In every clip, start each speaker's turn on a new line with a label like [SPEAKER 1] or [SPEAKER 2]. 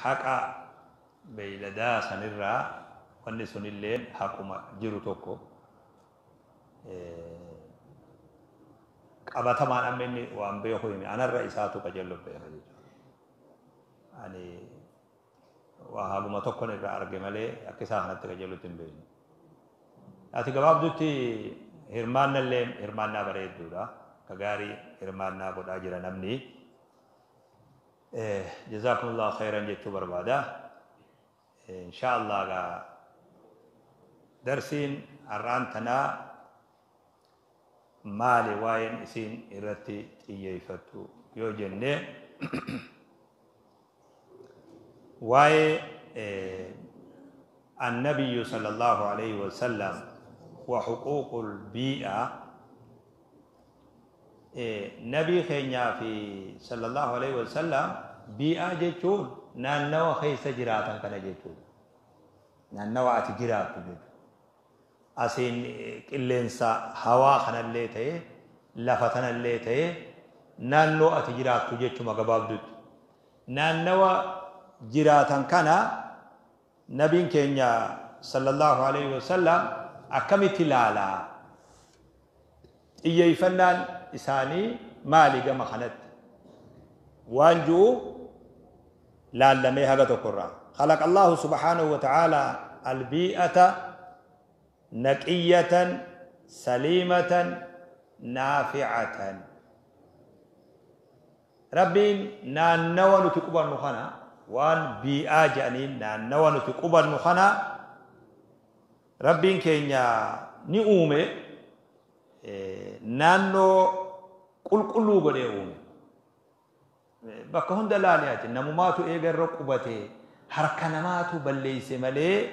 [SPEAKER 1] Haqa beeyladaa sanirraa wanni sunillee haquma jiru tokko qabatamaan amma inni waan beeku hime anarra isaatu qajeello beeka jechuudha. Ani waa haguma tokkon irraa arge malee akka isaa kanatti qajeellutti hin beeknu. Ati gabaabdutti hirmaannallee hirmaannaa bareedduudha. Ka gaarii hirmaannaa godhaa jira namni. Jazaakumullahu khayran jechuu barbaada. Insha Allah gaa darsiin har'aan tanaa maali waa'een isiin irratti xiyyeeffattu yoo jenne, waa'ee annabiyyu sallallahu alayhi wasallam wa huquuqul bii'a, nabii keenyaa fi sallallahu alayhi wasallam. Bii'aa jechuun naannawa keessa jiraatan kana jechuudha. Naannawa ati jiraattu jechuudha. Asiin qilleensa hawaa kanallee ta'e, lafa tanallee ta'e, naannoo ati jiraattu jechuma gabaabdutti. Naannawa jiraatan kana nabiin keenya sallallahu alayhi wasallam akkamitti ilaalaa? Xiyyeeffannaan isaanii maali gama kanatti? Waan ji'u laallamee haga tokkorraa. خلق الله سبحانه وتعالى البيئة نقية سليمة نافعة. Rabbiin naannawa nuti qubannu kana, waan bii'aa jedhaniin naannawa nuti qubannu kana, Rabbiin keenya ni uume, naannoo qulqulluu godhee uume. Bakka hunda laaliyaati namumaatu eega irra qubate harka namaatu balleeyse malee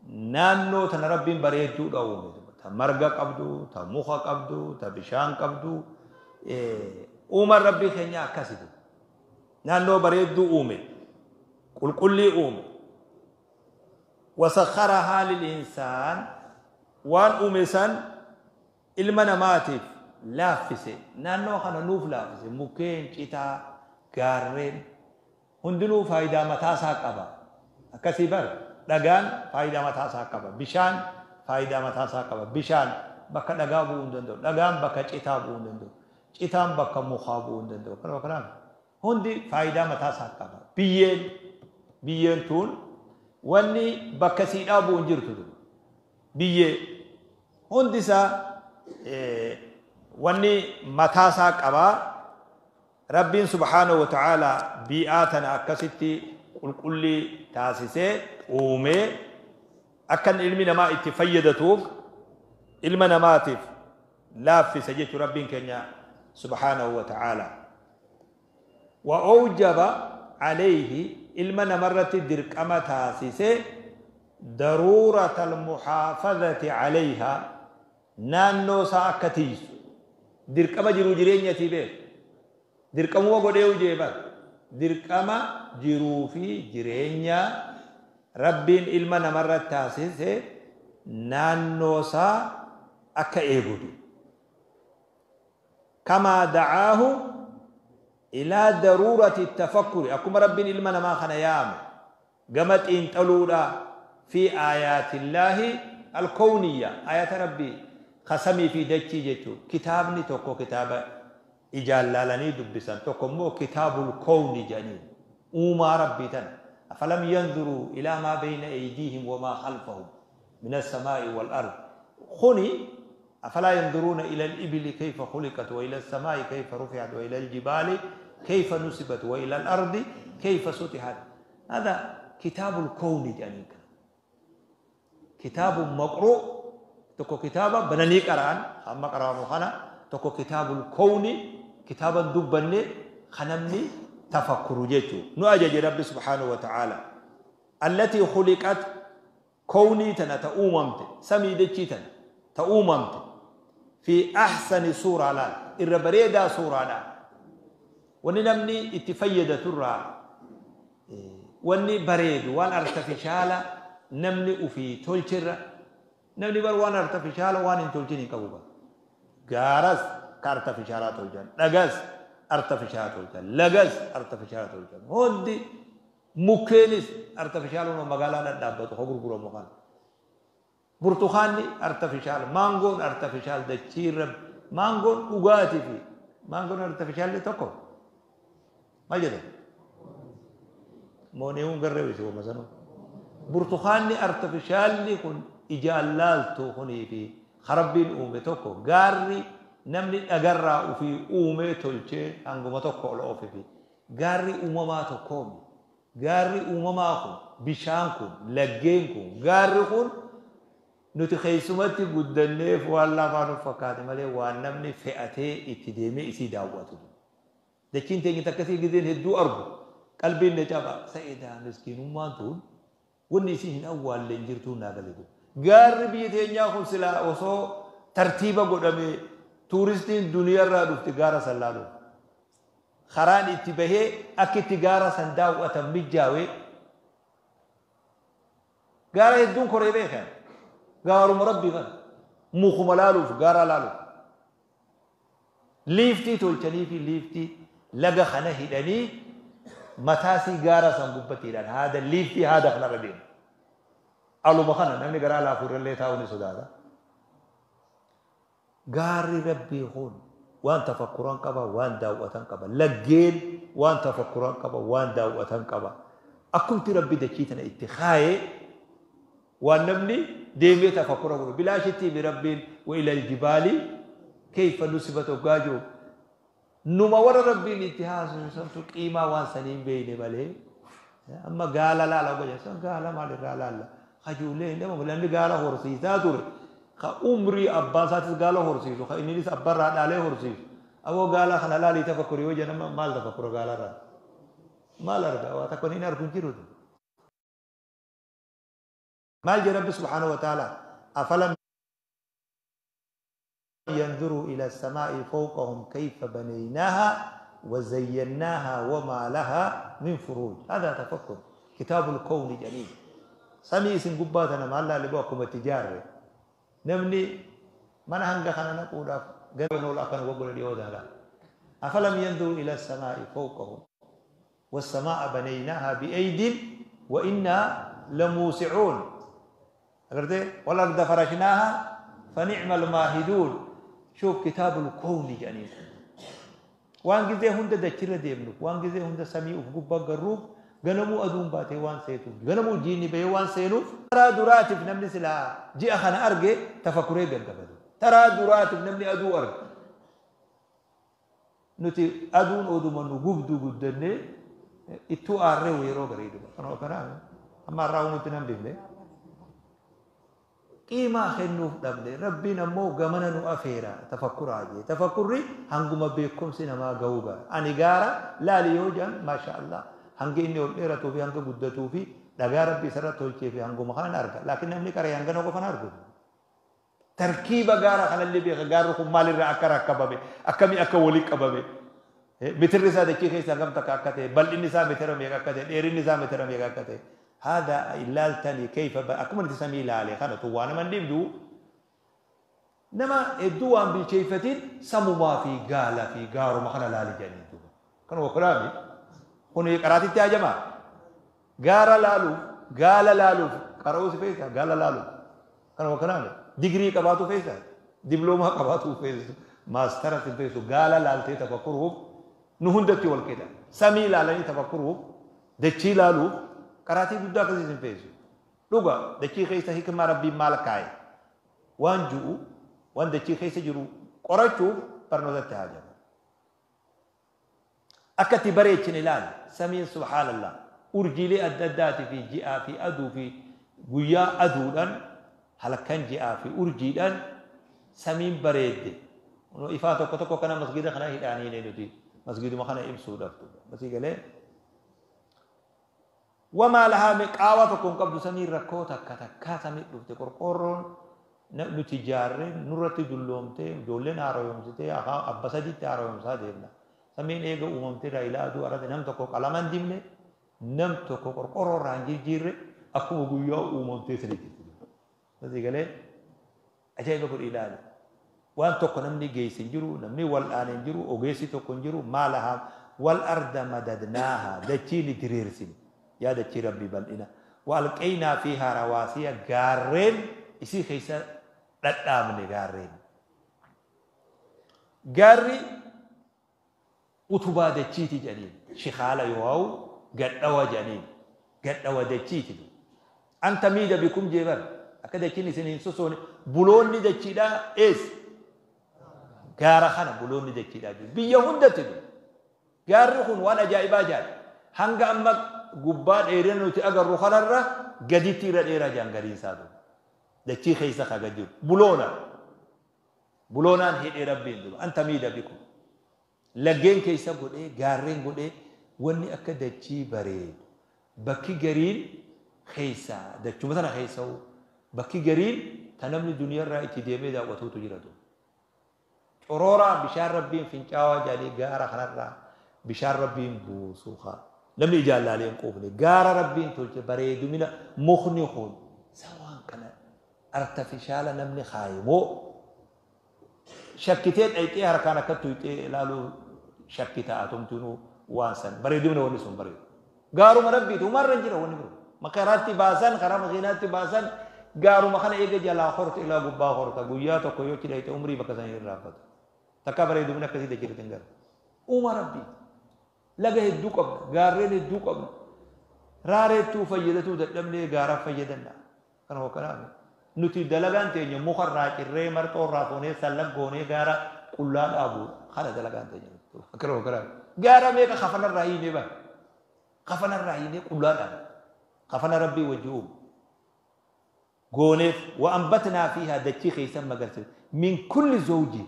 [SPEAKER 1] naannoo tana Rabbiin bareedduudha uume. Ta marga qabdu, ta muka qabdu, ta bishaan qabdu. Uuman Rabbii keenya akkasitu. Naannoo bareedduu uume. Qulqullii uume. وسخرها للإنسان, waan uume san ilma namaatiif laaffise. Naannoo kana nuuf laaffise. Mukkeen, citaa, gaarreen hundinuu faayidaa mataasaa qaba. Akkasii bar dhagaan faayidaa mataasaa qaba. Bishaan faayidaa mataasaa qaba. Bishaan bakka dhagaa bu'uu hin danda'u. Dhagaan bakka citaa bu'uu hin danda'u. Citaan bakka mukaa bu'uu hin danda'u. Kanuma kanaaf hundi faayidaa mataasaa qaba. Biyyeen tun wanni bakka siidhaa bu'u hin jirtu. Biyyee hundi isaa wanni mataasaa qabaa. Rabbiin subhaanahu wa ta'ala bii'aa tana akkasitti qulqullii taasisee uumee akka ilmi namaa itti fayyadatuuf ilma namaatiif laaffise jechuu Rabbiin keenya subhaanahu wa ta'ala. وأوجب عليه, ilma namarratti dirqama taasise, ضرورة المحافظة عليها, naannoo isaa akka tiisu dirqama jiruu jireenyatii beeku. Dirqamuma godhee hojii bar dirqama jiruu fi jireenya Rabbiin ilma namarratti taasise naannoo isaa akka eegutu. كما دعاه إلى ضرورة التفكر, akkuma Rabbiin ilma namaa kana yaame gama xiinxaluudha, في آيات الله الكونية, آيات Rabbii ka samii fi dachii jechuu. Kitaabni tokko kitaaba ijaan laalanii dubbisan, tokko immoo كتاب الكون jedhanii uumaa Rabbii tana. أفلم ينظروا إلى ما بين أيديهم وما خلفهم من السماء والأرض. خني أفلا ينظرون إلى الإبل كيف خلقت وإلى السماء كيف رفعت وإلى الجبال كيف نصبت وإلى الأرض كيف سطحت. هذا كتاب الكون jedhanii كتاب مقروء tokko, kitaaba bananii qara'an hamma qara'amu kana tokko, كتاب الكون kitaaba dubbanne kanamni tafakkuru jechuu nu ajaje Rabbi subhaanahu wa ta'ala. التي خلقت, kownii tana ta uumamte, samii dachii tana ta uumamte, في أحسن صورة, laal irra bareedaa suuraadha. Wanni namni itti fayyadaturraa wanni bareedu waan artificial namni ufii tolchirra. Namni bar waan artificial waan hin tolchin hin qabu. Bar gaaras ka artificialaa tolchan, dhagas Artifishaala tolchan, lagas artifishaala tolchan, hundi mukkeenis artifishaaluma magaalaa dhadhaabbatu ka gurguramu kana. Burtukaanni artifishaala, maangoon artifishaal, dachiirra maangoon dhugaatii fi maangoon artifishaalli tokko maal jedhama? Mooneewwan garree wayisi wama sanuu. Burtukaanni artifishaalli kun ijaan laaltu kunii fi karabbiin uume tokko, gaarri namni dhagarraa ufii uumee tolchee hanguma tokko ol oofe fi gaarri uumamaa tokkoomi. Gaarri uumamaa kun, bishaan kun, laggeen kun, gaarri kun nuti keessumatti guddanneef waan lafaa nuuf fakkaate malee waan namni fe'atee itti deemee isii daawwatu. Dachiin teenya takkasii gizeen hedduu argu qalbiin na caba. Sa'idaa miskiinummaan tun wanni isii hin awwaalle hin jirtuu naa gale. Gaarri biyya teenyaa kun silaa osoo tartiiba godhamee tuuristiin duniyaarraa dhufti gaara san laaluuf. Karaan itti bahee akka itti gaara san daawwatan mijaawee gaara hedduun koree beekan. Gaaruma rabbii kana mukuma laaluuf, gaara laaluuf. Liiftii tolchanii fi liiftii laga kana hidhanii mataasii gaara san gubbatti hidhan, haada liiftii haada kanarra deemu. Aluma kana namni garaa laafuu irrallee taa'uu ni sodaata. Gaarri rabbii kun waan tafakkuran qaba, waan daawwatan qaba. Laggeen waan tafakkuran qaba, waan daawwatan qaba. Akkumti rabbi dachii tana itti kaayee waan namni deemee tafakkura godhu. Bilaashitti himi rabbiin wa ilal jibaali kayfa nusibat hoggaa jiru. Numa warra rabbiin itti haasa'u santu qiimaa waan sanii hin beekne malee. Amma gaala laala hoggaa jedhu san gaala maalirraa laalla? Hajuulee nama namni gaala horsiisaa ture. Ka umrii abbaa isaatis gaala horsiisu, ka inninis abbarraa dhaalee horsiisu. Aboo gaala kana laalii tafakkuri yoo jedhan maal tafakkura gaalarraa? Maal argaa? Waa takka inni argu hin jiru. Maal jedha Rabbi subhaanahu wa ta'ala? Afalam yanzuruu ila samaa'i fawqahum kayfa banaynaaha wa zayyannaaha wa maa lahaa min furuuj. Haadha tafakkur kitaabul kawni jedhanii. Samii isin gubbaa tana maal laalle boo akkuma itti ijaarre. Namni mana hanga kana naquudhaaf gara ol akkana goggola dhiyoo taala. Afalam yanzuruu ila samaa'i fawqahum wassamaa'a banaynaaha bi'aydin wa innaa lamuusi'uun. Agartee wal arda farashnaaha fani'mal maahiduun. Shuuf kitaabul kawni jedhanii. Waan gizee hunda dachirra deemnuuf, waan gizee hunda samii uf gubbaa garruuf, ganamuu aduun baatee waan seetuuf, ganamuu jiinni bahee waan seenuuf, taraa duraatiif namni silaa ji'a kana arge tafakkuree gaggabatu. Taraa duraatiif namni aduu arge. Nuti aduun oduma nu gubdu guddannee ittuu aarree yeroo bareedu. Kanuma kanaa amma har'aa nutti nan bifne. Qiimaa kennuuf dhabne. Rabbiin ammoo gamana nu afeera tafakkuraa jee. Tafakkurri hanguma beekumsi namaa ga'uu ga'a. Ani gaara laali yoo jedhan maasha Allah hanga inni ol dheeratuu fi hanga guddatuu fi dhagaa rabbi isarra tolchee fi hanguma kanan arga. Laakiin namni qaree hangana qofan argu. Tarkiiba gaara kanallee beeka, gaarri kun maalirraa akka rakkabame, akkamii akka walii qabame. Mitirri isaa dachii keessa hangam takka akka ta'e, bal'inni isaa mitira meeqa akka ta'e, dheerinni isaa mitira meeqa akka ta'e. Haadha ilaaltanii kayfa akkuma nuti samii ilaale kana tun waa nama hin dhibdu. Nama hedduu waan bilcheeffatiin samumaa fi gaala fi gaaruma kana laali jedhanii duuba. Kanuma kulaami kuni qaraatitti hajamaa. Gaara laaluuf, gaala laaluuf, qara'uu si feesa, gaala laaluuf. Kanuma kanaami digirii qabaatu feesa, diploomaa qabaatu feesa, maastara si feesu, gaala laaltee tafakkuruuf nu hundatti wal qixa. Samii laalanii tafakkuruuf, dachii laaluuf qaraatii guddaa akkasii sin feesu. Dhuga dachii keessa hikmaa rabbiin maal kaaye waan ju'u, waan dachii keessa jiru qorachuuf barnootatti haajama. Akka itti bareechine ilaali. Samiin subhaanallah urjiilee adda addaatii fi ji'aa fi aduu fi guyyaa aduudhaan halkan ji'aa fi urjiidhaan samiin bareedde. Ifaa tokko tokko kana masgida kana hidhaanii nuti masgiduma kana ibsuudhaaf. Masii galee wamaa lahaa qaawaa tokko hin qabdu samiin rakkoo takka takkaa samii dhufte qorqoorroon nuti ijaarree nurratti dulloomtee ijoolleen haaromsitee abba sadiitti haaromsaa deemna. Samiin eega uumamtee irraa ilaa aduu arate nam tokko qalama hin dibne, nam tokko qorqoorroo irraa hin jijjiirre, akkuma guyyaa uumamtee sani jirti. Masii galee ajaa'iba godhi ilaali. Waan tokko namni geesse hin jiru, namni wal'aane hin jiru, ogeessi tokko hin jiru. Maa lahaa wal arda madadnaaha, dachii ni diriirsine. Yaa dachii Rabbii bal'ina. Wa alqeynaa fiihaa rawaasiya, gaarreen isii keessa dhadhaabne. Gaarreen, gaarri utubaa dachiiti jedhaniin, shikaala yoo'u gadhawa jedhaniin, gadhawa dachiiti. An tamiida bikum jeebar, akka dachiin isin hin sosoone. Buloonni dachiidhaa eessa? Gaara kana buloonni dachiidhaa jiru biyya hundatti jiru. Gaarri kun waan ajaa'ibaa jaal, hanga amma gubbaa dheerina nuti agarru kanarra gaditti irra dheeraa jaan. Gariin isaa dachii keessa kaga jiru buloona, buloonaan hidhee Rabbiin dura. An tamiida bikum, laggeen keessa godhee, gaarreen godhee. Wanni akka dachii bareedu, bakki gariin keessa dachuma tana keessa bakki gariin ta namni duniyaarraa itti deemee daawwatuutu jira. Corooraa bishaan Rabbiin fincaawaa jedhanii, gaara kanarraa bishaan Rabbiin buusuu haa namni ijaan laalee hin quufne. Gaara Rabbiin tolche, bareedumina mukni kun isa waan kana artificial namni kaaye moo shakkitee dhayxee harkaan akka tuyxee ilaaluu shakkita. Atumtinuu waan san bareedumina wanni sun bareedu gaaruma Rabbiiti, humarra hin jira. Wanni biroo makaraatti baasan, karaa makiinaatti baasan, gaaruma kana eega jalaa horte ilaa gubbaa horta. Guyyaa tokko yoo achi dhayxe umrii bakka sanii irraanfata. Takka bareedumina akkasii dachirratti hin garu. Uuma Rabbiiti. Laga hedduu qabna, gaarreen hedduu qabna. Raareettuu fayyadatuu dadhabnee gaaraaf fayyadanna. Kana hokkanaaf nuti dalagaan teenya mukarraa cirree, marxoorraa foonee, sallaggoonee, gaara qullaa dhaabuudha. Kana dalagaan teenya. Akkana hokkanaaf gaara meeqa kafanarraa hiinee bara, kafanarraa hiinee qullaa dhaabna. Kafana Rabbii wajji uumu gooneef. Wa ambatnaa fiihaa, dachii keessan magarsiif, min kulli zawji,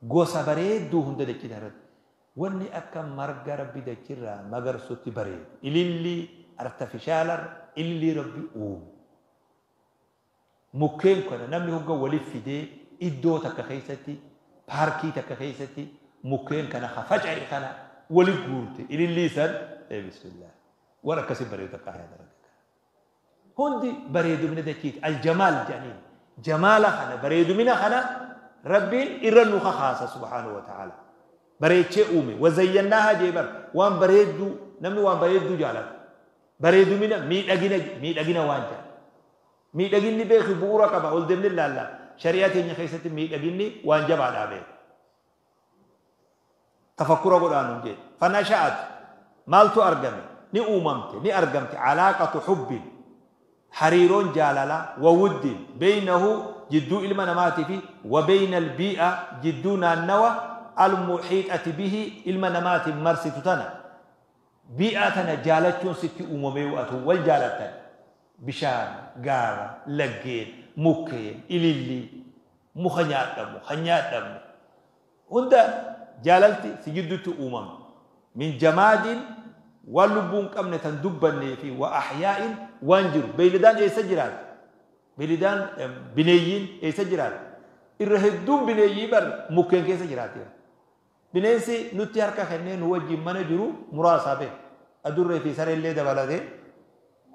[SPEAKER 1] gosa bareedduu hunda. Dachii irratti wanni akka marga Rabbi dachirraa magarsutti bareedu, ilillii artificial ilillii Rabbi uumu, mukkeen kana namni hogga waliif fidee iddoo takka keessatti, paarkii takka keessatti mukkeen kana faca'e kana wali guurte, ilillii san, bismillah, waan akkasii bareedu takka hayaa. Hundi bareedumina dachiiti, aljamaal jedhaniin. Jamaala kana, bareedumina kana Rabbiin irra nu kakaasa subhaanahu wa ta'ala. Bareechee uume. Wazayyannaahaa jee bar. Waan bareedduu, namni waan bareedduu jaalata. Bareedumina, miidhagina, miidhagina waan jedha. Miidhaginni beeku bu'uura qaba, ol deemni ilaalla. Shari'aa teenya keessatti miidhaginni waan jabaadhaa beeku. Tafakkura godhaan hin jedhe. Fanasha'at, maaltu argame? Ni uumamte, ni argamte calaaqatu xubbin, hariiroon jaalalaa, wa wuddin, beynahu, jidduu ilma namaatii fi, wa beyna albii'a, jidduu naannawa, almuxiixati bihi, ilma namaatiin marsitu tana. Bii'aa tana jaalachuun sitti uumamee atu wal jaalattan. Bishaan, gaara, laggeen, mukkeen, ilillii, muka nyaadhamu, kan nyaadhamne hunda jaalalti si jidduutti uumame. Min jamaadin, waan lubbuu hin qabne tan dubbannee, fi wa ahyaa'in, waan jiru. Beeyladaan eessa jiraata? Beeyladaan, bineeyyiin eessa jiraata? Irra hedduun bineeyyii bar mukkeen keessa jiraati. Bineensi nutti harka kennee nu wajjin mana jiru muraasaa beeku. Adurree fi sareellee dabalatee,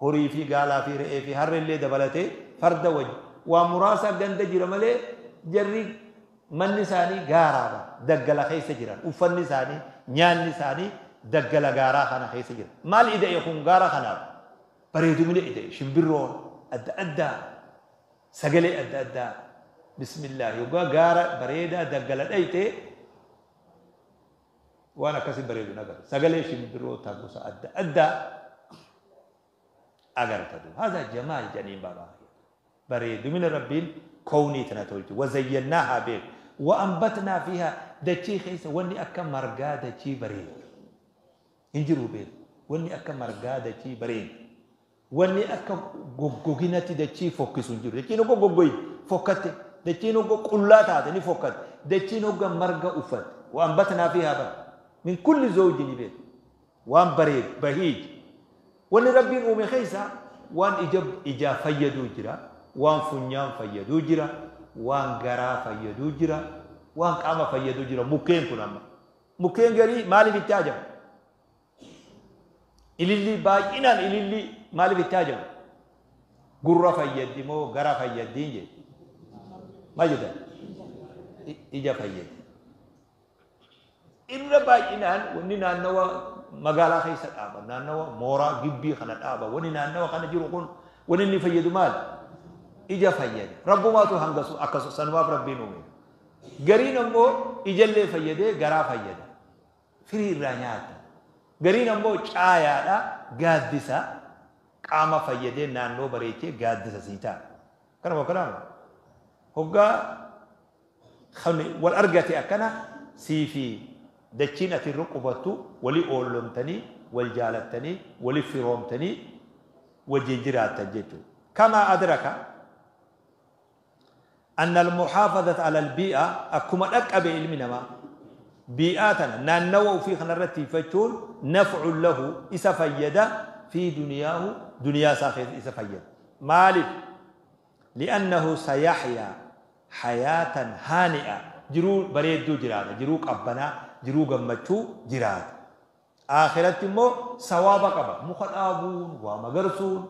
[SPEAKER 1] horii fi gaalaa fi re'ee fi harreellee dabalatee, farda wajji waa muraasa ganda jira malee, jarri manni isaanii gaaraadha. Daggala keessa jiran. Uffanni isaanii, nyaanni isaanii daggala gaaraa kana keessa jira. Maal ida'e kun gaara kanaaf? Bareedumina ida'e. Shimbirroon adda addaa, sagalee adda addaa, bismillah, yoggaa gaara bareedaa daggala dhayxee waan akkasii bareedu agarta. Sagalee shimbirroota gosa adda addaa agarta. Haza jamaal jedhaniin baabaa. Bareedumina Rabbiin kownii tana tolche. Wazayyannaahaa beek. Wa ambatnaa fiihaa, dachii keessa wanni akka margaa dachii bareedu hin jiru beeku. Wanni akka margaa dachii bareedu, wanni akka goggoginatti dachii fokkisu hin jiru. Dachiin hogga goggoyi fokkatte, dachiin hogga qullaa taate ni fokkatte. Dachiin hogga marga uffatte, wa ambatnaa fiihaa bara min kulli zawji ni beeku. Waan bareedu bahiij, wanni Rabbiin uume keessa waan ija ijaa fayyaduu jira, waan funyaan fayyaduu jira, waan garaa fayyaduu jira, waan qaama fayyaduu jira. Mukkeen kun amma mukkeen garii maaliif itti hajamu? Ilillii baay'inaan, ilillii maaliif itti hajamu? Gurra fayyaddi moo gara fayyaddiin jedhe? Maal jedhan? Ija fayyada. Irra baay'inaan wanni naannawa magaalaa keessa dhaaba, naannawa mooraa gibbii kana dhaaba, wanni naannawa kana jiru kun wanni inni fayyadu maal? Ija fayyada. Rabbumaatu hangasu akkasu sanumaaf Rabbiin uume. Gariin ammoo ijallee fayyadee garaa fayyada. Firii irraa nyaata. Gariin ammoo caayaadha, gaaddisa, qaama fayyadee naannoo bareechee gaaddisa sii ta'a. Kanuma kanaama. Hoggaa kan wal argate akkana sii fi dachiin ati irra qubattu wali oollomtanii, wal jaalattanii, wali firoomtanii wajjin jiraattan jechuudha. Kamaa adraka أن المحافظة على البيئة أكما dhaqqabe ilmi namaa bii'aa tana naannawa ofii kanarratti tiifachuun نفع له isa fayyada في دنياه duniyaa isaa keessa isa fayyada. Maaliif? لأنه سيحيا حياة هانئة jiruu bareedduu jiraata, jiruu qabbanaa, jiruu gammachuu jiraata. Akhiratti immoo sawaaba qaba. Muka dhaabuun, waa magarsuun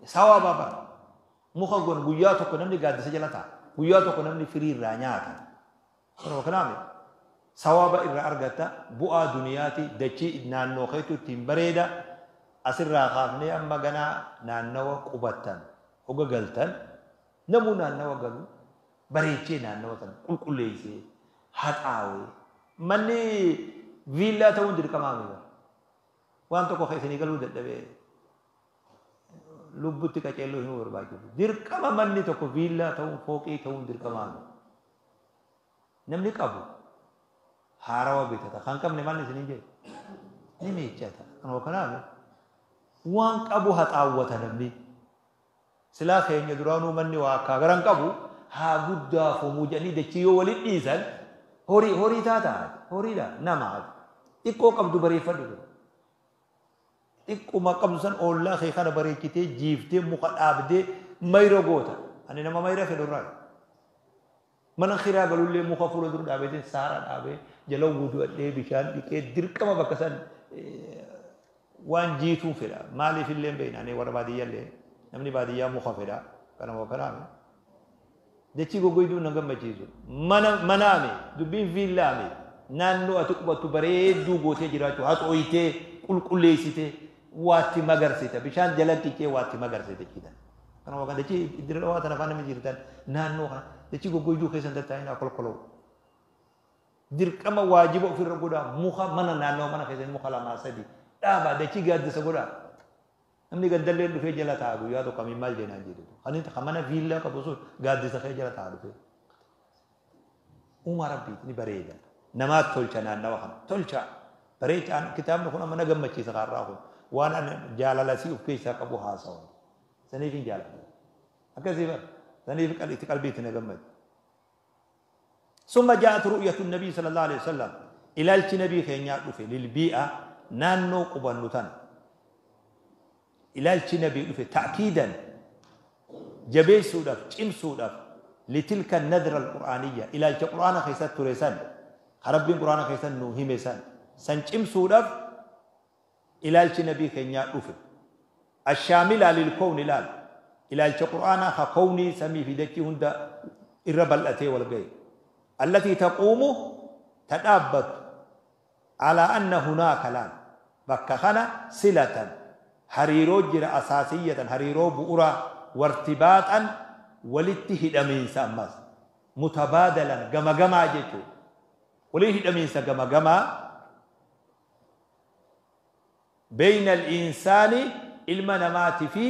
[SPEAKER 1] sawaaba bara. Muka gon guyyaa tokko namni gaaddisa jala taa'a. Guyyaa tokko namni firii irraa nyaata. Kanuma kanaaf sawaaba irraa argata, bu'aa duniyaati, dachii naannoo keetu ittiin bareeda. Asirraa kaafnee amma ganaa naannawa qubattan hoga galtan namuu naannawa galu bareechee naannawa sana qulqulleessee haxaawee manni viillaa ta'uun dirqamaa miti. Waan tokko keessanii galuu dadhabee lubbutti qaceelluu himuu barbaachisu. Dirqama manni tokko viillaa ta'uun fooqii ta'uun dirqamaa miti. Namni qabu haarawa bitata. Kan qabne maal isiniin jedhe? Ni miiccata. Kanuma kanaaf waan qabu haxaawwata namni. Silaa keenya duraanuu manni waa akkaa garan qabu haa guddaafamuu jedhanii dachii yoo walitti dhiisan horii horii taata, horiidha nama xiqqoo qabdu bareeffadhu. Xiqquma qabdu san oollaa kee kana bareechitee jiiftee muka dhaabdee mayra goota. Ani nama mayra fedhu irraa. Mana kiraa galullee muka fuula dura dhaabeetiin saara dhaabee jala wudu'adhee bishaan dhiqee dirqama bakka san waan jiituun fedha. Maaliif illee hin beekne ani warra baadiyyaallee namni baadiyyaa muka fedha. Kanuma kanaaf dachii goggoyduun na gammachiisu. Mana manaame dubbiin viillaame naannoo ati qubattu bareedduu gootee jiraachuu haxooyitee qulqulleessitee waatti magarsita bishaan jala dhiqee waatti magarsite jechuudha. Kanuma kan dachii dirra waa tana afaan namni jirtan naannoo kana dachii goggoyduu keessan tattaa'inaa kolkoloo. Dirqama waajiba ofirra godhaa muka mana naannoo mana keessan muka lamaa sadi dhaabaa dachii gaaddisa godhaa. Namni gandallee dhufee jala taa'a guyyaa tokko amiin maal jeenaan jedhu. Kan inni kan mana viillaa qabu sun gaaddisa kee jala taa'a dhufee. Uumaa Rabbiiti ni bareeda. Namaat tolcha naannawa kana. Tolcha. Bareechaan kitaabni kun amma na gammachiisa kaarraa kun. Waan ani jaalala sii of keessaa qabu haasawa. Saniif hin jaaladha. Akkasii bara. Saniif itti qalbii itti na gammade. ثم جاءت رؤية النبي صلى الله عليه وسلم ilaalchi nabii keenyaa dhufe للبيئة naannoo qubannu tana. Ilaalchi nabii dhufe تأكيدا jabeessuudhaaf, cimsuudhaaf لتلك النظرة القرآنية ilaalcha qur'aana keessatti ture san, Rabbiin qur'aana keessatti nuu hime san san cimsuudhaaf ilaalchi nabii keenyaa dhufe. الشاملة للكون ilaal ilaalcha qur'aanaa ka kownii samii fi dachii hunda irra bal'atee wal ga'e. التي تقوم تدابت على أن هناك laal bakka kana صلة hariiroo jira أساسية hariiroo bu'uura وارتباطا walitti hidhamiinsa ammas متبادلا gama gamaa jechuudha. Walii hidhamiinsa gama gamaa بين الإنسان ilma namaati fi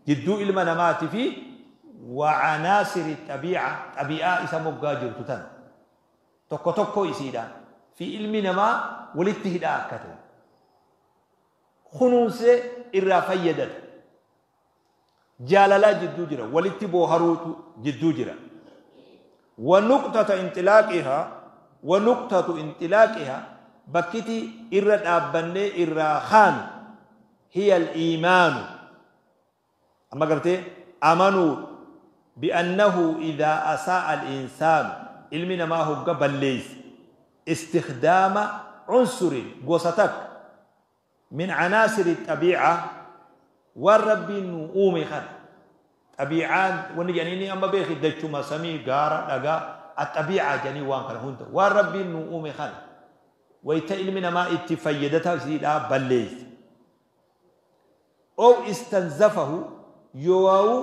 [SPEAKER 1] jidduu ilma namaati fi وعناصر الطبيعة xabii'aa isa moggaa jirtu tan tokko tokko isiidhaan fi ilmi namaa walitti hidhaa akka ta'e kunuunsee irraa fayyadata. Jaalalaa jidduu jira, walitti booharuutu jidduu jira. ونقطة انطلاقها ونقطة انطلاقها bakkiti irra dhaabbannee irraa kaanu هي الإيمان amma gartee amanuu بأنه إذا أساء الإنسان ilmi namaa hogga balleeyse استخدام عنصر gosa takka من عناصر الطبيعة waan Rabbiin nu uume kana xabiicaan wanni jedhanii amma beeki dachuma samii gaara dhagaa Axabiicaa jedhanii waan kana hunda waan Rabbiin nu uume kana wayta ilmi namaa itti fayyadata isiidhaa balleeyse. Ow istanzafahu, yoowaa'u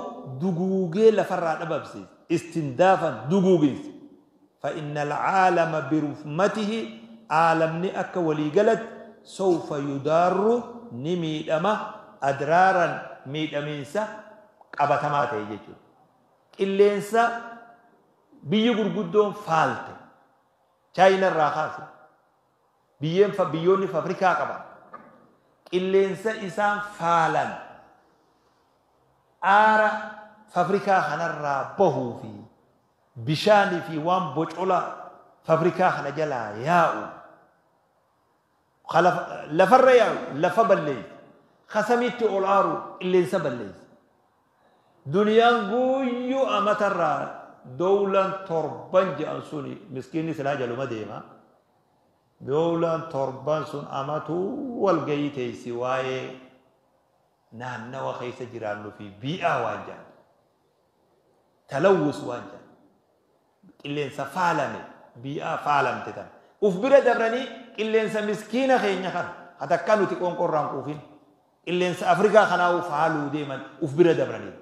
[SPEAKER 1] duguugee lafarraa dhabamsiise, istindaafan duguuginsa. Fa inna alcaalama birufmatihi, aalamni akka waliigalatti, sawfa yudaarru, ni miidhama, adraaran, miidhamiinsa qabatamaa ta'e jechuudha. Qilleensa biyyi gurguddoon faalte, Chaayina irraa kaase, biyyeen biyyoonni fabrikaa qaban, qilleensa isaan faalan aara fabrikaa kanarraa bahuu fi bishaanii fi waan bocola fabrikaa kana jalaa yaa'u, lafarra yaa'u, lafa balleessa, kasamiitti ol aaru qilleensa balleessa. Duniyaan guyyuu amatarraa dowlan 7 jedhan suni miskiinni silaa jaluma deema. Dowlan 7 sun amatuu walgayii teessi, waa'ee naannawa keessa jiraannu fi bii'aa waan jedhan. Talawwus waan jedhan. Qilleensa faalame, bii'aa faalamte tan. Uf bira dabranii qilleensa miskiina keenya kana hatakkaa nuti qoonqorraan quufin, qilleensa Afrikaa kanaa'uu faaluu deeman uf bira dabranii.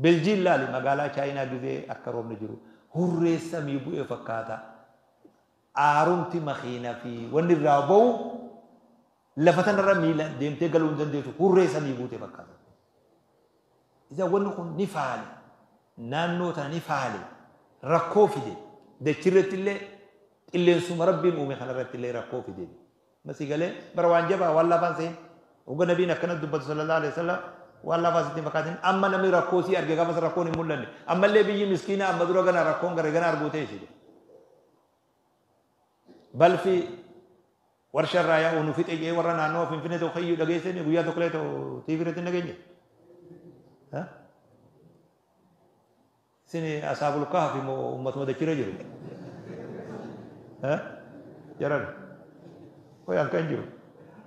[SPEAKER 1] Beljiin laali, magaalaa Chaayinaa gizee akka roobni jiru hurree samii bu'ee fakkaata. Aarumti makiina fi wanni irraa ba'u lafa tanarra miila deemtee galuu hin dandeessu, hurree samii buutee fakkaata. Isa wanni kun ni faale, naannoo tana ni faale, rakkoo fide, dachirratti illee, qilleensuma Rabbiin uume kanarratti illee rakkoo fide. Masii galee bara waan jabaa, waan lafaan seen hogga nabiin akkana dubbatu sallallahu alaihi wasallam, waan lafaa sitti hin fakkaatin. Amma namni rakkoo sii arge, gaafas rakkoon hin mul'anne. Ammallee biyyi miskiina amma dura gana rakkoon gara gana arguu ta'e. Balfi warshaa irraa yaa'u nu fixe jee warra naannoo Finfinnee tokko iyyuu dhageessanii guyyaa tokko illee ta'u TV irratti hin dhageenye. Isin asaabul kahfi moo ummatuma dachirra jiru? Jaran. Hoy kan jiru.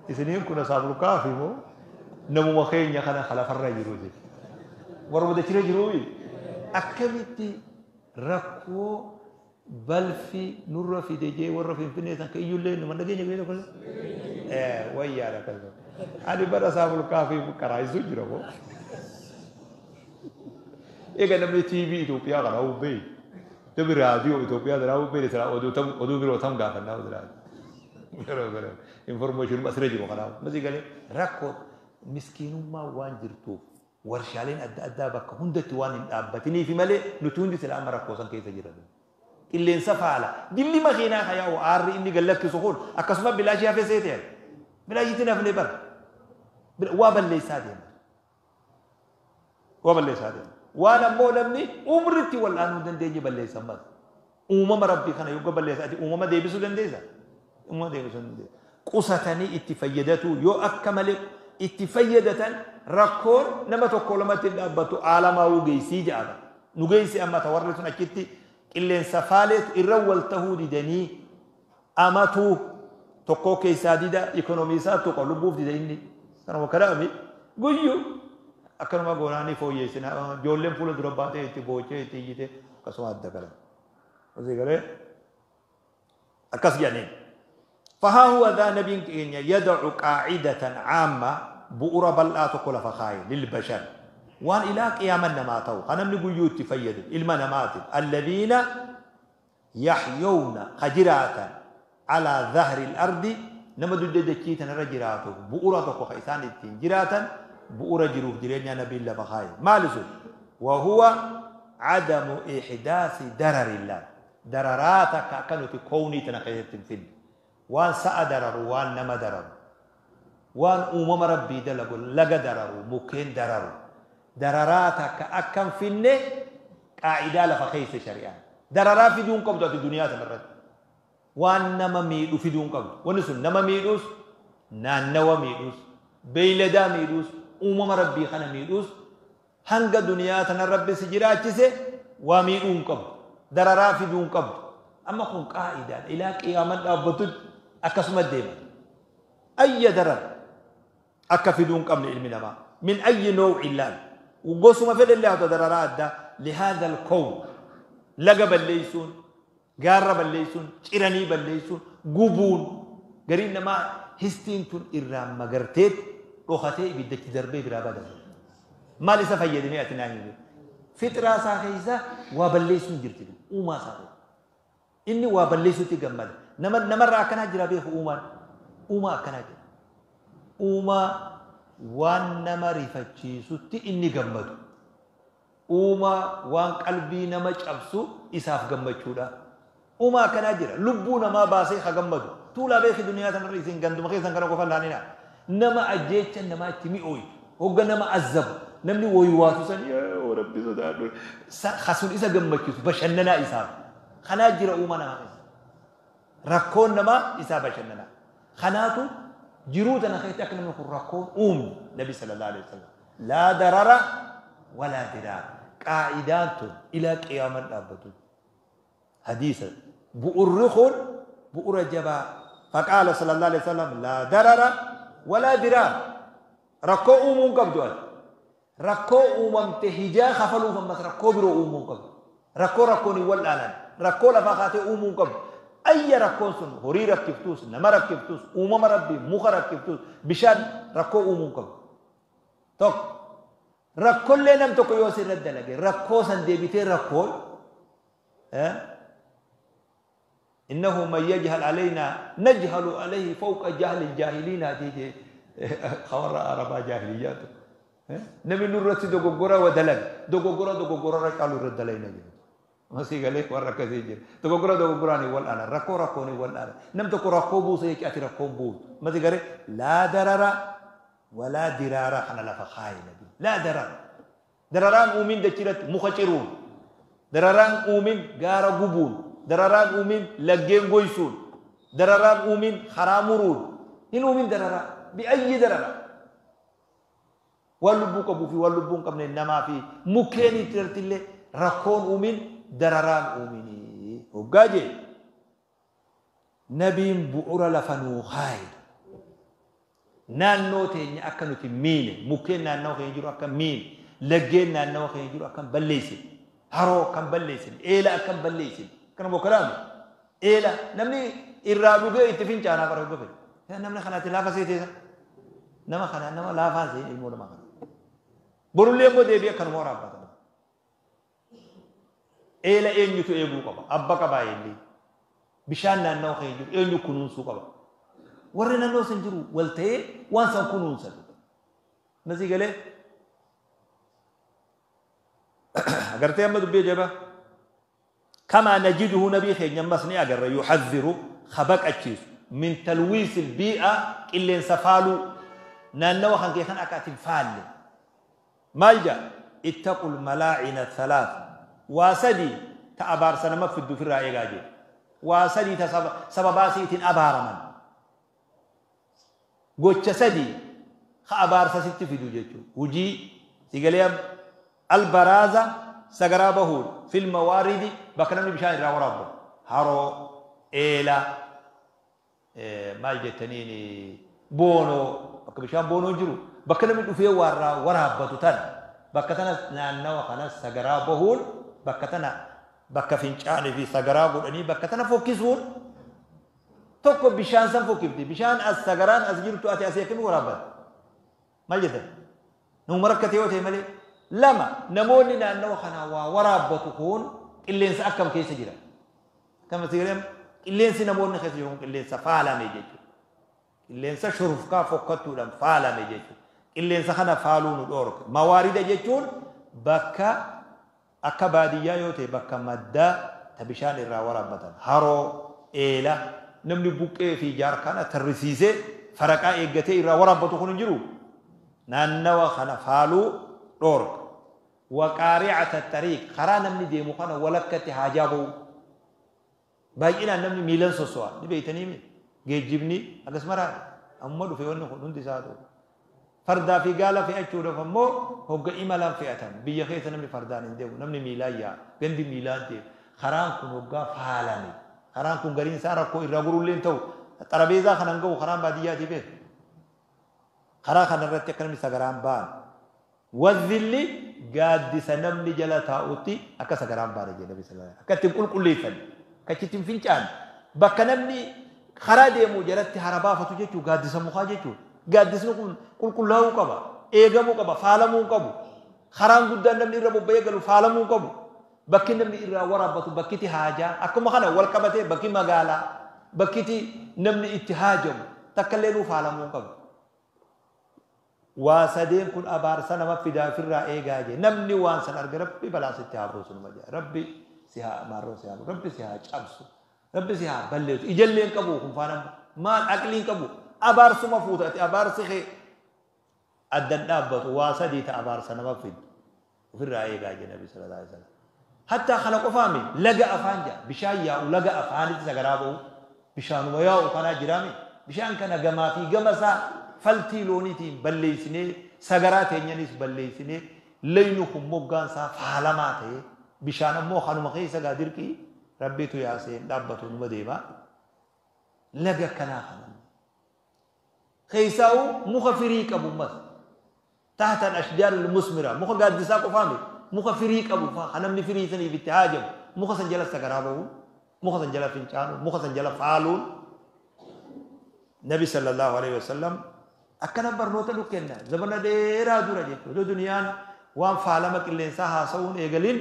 [SPEAKER 1] Isiniin kun asaabul kahfi moo namuma keenya kana lafarra jiru? Warra dachirra jiru akkamitti rakkoo balfi nurra fide jee warra Finfinnee san iyyullee numa dhageenya guyyaa tokko illee wayyaadha kan. Ani bara asaabul kahfi karaa isu jira moo? Egaa namni TV Itoophiyaa kana hubbee, namni raadiyoo Itoophiyaa kana hubbee, silaa oduu biroo tam gaafannaa silaa. Information asirra jiru kanaaf. Masii galee rakkoo miskiinummaa waan jirtuuf warshaaleen adda addaa bakka hundatti waan hin dhaabbatiniifi malee nuti hundi silaa amma rakkoo san keessa jiran. Qilleensa faala. Dilli makiinaa kan yaa'u, aarri inni gallakkisu kun akkasuma bilaashii hafee seete. Bilaashiitti nafne bara. Waa balleessaa deema. Waa balleessaa deema. Waan ammoo namni umritti wal'aanuu hin dandeenye balleessan mas. Uumama Rabbii kana yogga balleessa, ati uumama deebisuu dandeessa? Uumama deebisuu hin dandeessa. Qusatanii itti fayyadatu, yoo akka malee itti fayyadatan rakkoon nama tokko lamatti hin dhaabbattu, aalamaa'uu geessii jedhama. Nu geessi amma ta warri sun achitti qilleensa faaleetu irra wal tahuu didanii amatuu tokko keessaa dida, ikonomii isaa tokko lubbuuf dida inni. Kanuma kanaami guyyuu akkanuma goonaanii fooyyeessina, ijoolleen fuula dura baatee itti boochee itti iyyite akkasuma adda galan. Asii galee akkas jedhaniin. فها هو ذا نبي يضع قاعدة عامة، بؤرة بلآ تقول فخاي للبشر وان إلى قيام النماتو أنا من قيوت تفيد المنامات الذين يحيون خجراتا على ظهر الأرض، نمد دكيتا رجراته بؤرة تقو خيسان التين جراتا بؤرة جروف جرين نبي الله فخاي ما لسو، وهو عدم إحداث درر الله، درراتك كانوا كوني تنخيت في وان سأدرر وان نما درر وان أمم ربي دلقوا لقى درر مكين درر درراتك أكم فيني قاعدة لفخيس شريعة دررا في دون قبضة الدنيا تمرت وان نما ميدو في دون قبض ونسون نما ميدوس نانوا ميدوس بيلدا ميدوس أمم ربي خنا ميدوس هنگ دنيا تنا ربي سجراتشسه وميدون قبض دررا في دون قبض. أما كون قاعدة إلى قيامة أبطل أكسم الدين أي درر أكفدون قبل علمنا ما من أي نوع الله وقسم في الله دررات ده لهذا الكون. Laga balleessuun, gaarra balleessuun, ciranii balleessuun, gubuun gariin namaa histiin tun irraa magarteet dhokatee ibiddatti darbee biraa bada. Maal isa fayyadamee ati naa himi? Fixraa isaa keessa waa balleessuun jirti, uumaa isaa keessa. Inni waa balleessuutti gammada. Nama namarraa akkanaa jira beeku uumaan. Uumaa akkanaa jira. Uumaa waan nama rifachiisutti inni gammadu. Uumaa waan qalbii nama cabsu isaaf gammachuudha. Uumaa akkanaa jira. Lubbuu namaa baasee ha gammadu. Tuulaa beeki duniyaa tanarra isin ganduma keessan kana qofa laalinaa. Nama ajjeecha namaa itti mi'ooytu. Hogga nama azzabu. Namni woywaatu san yaa Rabbi sodaadhu. Hasun isa gammachiisu bashannanaa isaaf. Kanaa jira uumaa namaa keessa. Rakkoon namaa isaa bashannanaa. Kanaatu jiruu tana keessatti akka namni kun rakkoon uumne Nabi sallallahu alaihi wasallam. Laa darara walaa diraara. Qaa'idaan tun ilaa qiyaaman dhaabbatu. Hadiisa bu'urri kun bu'ura jabaa. Faqaala sallallahu alaihi wasallam laa darara walaa diraara. Rakkoo uumuu hin qabdu ati. Rakkoo uumamte hijaa kafaluuf ammas rakkoo biroo uumuu hin qabdu. Rakkoo rakkoon hin wal'aanan. Rakkoo lafaa kaatee uumuu hin qabdu. Ayya rakkoon sun horii rakkiftuus, nama rakkiftuus, uumama rabbii, muka rakkiftuus, bishaan rakkoo uumuu hin qabdu. Tokko. Rakkoollee nam tokko yoo sirra dalage rakkoo san deebitee rakkoon innahu man yajhal alaynaa najhalu alayhi fawqa jahli jaahiliinaa jee warra arabaa jaahiliyyaatu. Namni nurratti dogoggora wa dalaga dogoggora dogoggora irra caalu irra dalayna jedhu. Masii galee warra akkasii jira. Dogoggora dogoggoraan hin wal'aanan, rakkoo rakkoon hin wal'aanan. Nam tokko rakkoo buuse jecha ati rakkoon buutu. Masii galee laa darara walaa diraara kana lafa kaaye nabi. Laa darara. Dararaan uumin dachirratti muka ciruun. Dararaan uumin gaara gubuun. Dararaan uumin laggeen goysuun. Dararaan uumin karaa muruun. Hin uumin dararaa. Bi'ayyi dararaa. Waan lubbuu qabuu fi waan lubbuu hin qabne namaa fi mukkeen irratti illee rakkoon uumin dararaan uuminii. Hoggaa jee nabiin bu'uura lafa nuu kaaye. Naannoo teenya akka nuti miine, mukkeen naannoo keenya jiru akka miine, laggeen naannoo keenya jiru akka hin balleessine, haroo akka hin balleessine, eela akka hin balleessine. Kana bokkalaami. Eela namni irraa dhugee itti fincaanaa bara hogga fedhe. Namni kanaatti laafa seeteessa. Nama kana nama laafaan seen ilmoo namaa kana. Borullee immoo deebi'ee akkanuma waraabbata. Eela eenyutu eeguu qaba? Abba qabaa eelli. Bishaan naannoo keenya jiru eenyu kunuunsuu qaba? Warri naannoo san jiru wal ta'ee waan san kunuunsatu. Nasii galee agartee amma dubbii jabaa. Kamaa najiduhu nabii keenya ammas ni agarra yuhadhiru habaqachiisu min talwiisil bii'a qilleensa faaluu naannawa kan kee kan akka ati hin faalle. Maal jedha? Ittaqul malaa'ina thalath. Waa sadii ta abaarsa nama fiddu ofirraa eegaa jedhe. Waa sadii ta sababaa isiitiin abaaraman. Gocha sadii ka abaarsa sitti fidu jechuudha. Hujii sigalee amma albaraaza sagaraa bahuun fil mawaaridi bakka namni bishaan irraa waraabbatu. Haroo, eela, maal jettaniin boonoo bakka bishaan boonoo jiru bakka namni dhufee waa irraa waraabbatu tana bakka tana naannawa kana sagaraa bahuun bakka tana bakka fincaanii fi sagaraa godhanii bakka tana fokkisuun tokko bishaan san fokkifti. Bishaan as sagaraan as jirtu ati asii akkamii waraabbatta? Maal jettan? Namuma rakkate yoo ta'e malee. Lama namoonni naannawa kanaa waa waraabbatu kun qilleensa akkam keessa jira? Akkam asii galee qilleensi namoonni keessa jiru kun qilleensa faalame jechuudha. Qilleensa shurufkaa fokkattuudhaan faalame jechuudha. Qilleensa kana faaluu nu dhoorka. Mawaarida jechuun bakka akka baadiyyaa yoo ta'e bakka maddaa ta bishaan irraa waraabbatan. Haroo, eela, namni buqqee fi jaarkaana tarrisiisee faraqaa eeggatee irraa waraabbatu kun hin jiru. Naannawa kana faaluu dhoorka. Waqaari'ata xariiq karaa namni deemu kana walakkatti haajaa ba'uu. Baay'inaan namni miilan sosso'a. Ni beektanii mi? Geejjibni akkas maraadha. Amma dhufe wanni kun hundi isaa ta'u. Fardaa fi gaala fe'achuudhaaf ammoo hogga imalaan fe'atan. Biyya keessa namni fardaan hin deemu. Namni miilaan yaa'a. Gandi miilaan deema. Karaan kun hoggaa faalame. Karaan kun gariin isaa rakkoo irraa gurullee hin ta'u. Xarabeezaa kana hin ga'u karaan baadiyyaatii beeku. Karaa kana irratti akka namni sagaraan ba'an. Wazilli Gaaddisa namni jala taa'utti akka sagaraan baane jedhe Nabi sallallahu alaihi wasallam. Akka ittiin qulqulleeffanne, akka ittiin fincaanne, bakka namni karaa deemu jalatti hara baafatu jechuun gaaddisa mukaa jechuudha. Gaaddisni kun qulqullaa'uu qaba, eegamuu qaba, faalamuu hin qabu. Karaan guddaan namni irra bobba'ee galu faalamuu hin qabu. Bakki namni irraa waraabbatu, bakkiti haajaa, akkuma kana wal qabatee bakki magaalaa, bakkiti namni itti haajamu takka illee nuu faalamuu hin qabu. Waa sadeen kun abaarsa nama fidaa ofirraa eegaa jee. Namni waan san arge Rabbi balaa sitti haa buusu numa jee. Rabbi si haa maarroo si haa Rabbi si haa cabsu. Rabbi si haa balleessu. Ijallee hin qabu kun faana maal aqlii hin qabu. Abaarsuma fuuta ati abaarsi kee addan dhaabbatu. Waa sadii ta abaarsa nama fiddu ofirraa eegaa jee Nabi sallallahu alaihi wasallam. Hattaa kana qofaami laga afaan jaa bishaan yaa'u laga afaanitti sagaraa ba'u bishaanuma yaa'u kanaa jiraami. Bishaan kana gamaa fi gama isaa faltii looniitiin balleessinee sagaraa teenyanis balleessinee laynu kun moggaan isaa faalamaa ta'ee bishaan ammoo kanuma keessa gaa dirqii Rabbiitu yaasee hin dhaabbatu numa deema. Laga kanaa kana keessaa'u muka firii qabu mas tahta al-ashjaar al-musmira muka gaaddisaa qofaa miti muka firii qabu faa kan namni firii saniif itti haajamu muka san jala sagaraa ba'u muka san jala fincaanu muka san jala faaluun. Nabi sallallahu alaihi wasallam akkana barnoota nu kenna zamana dheeraa dura jechuudha. Duniyaan waan faalama qilleensaa haasa'uun eegalin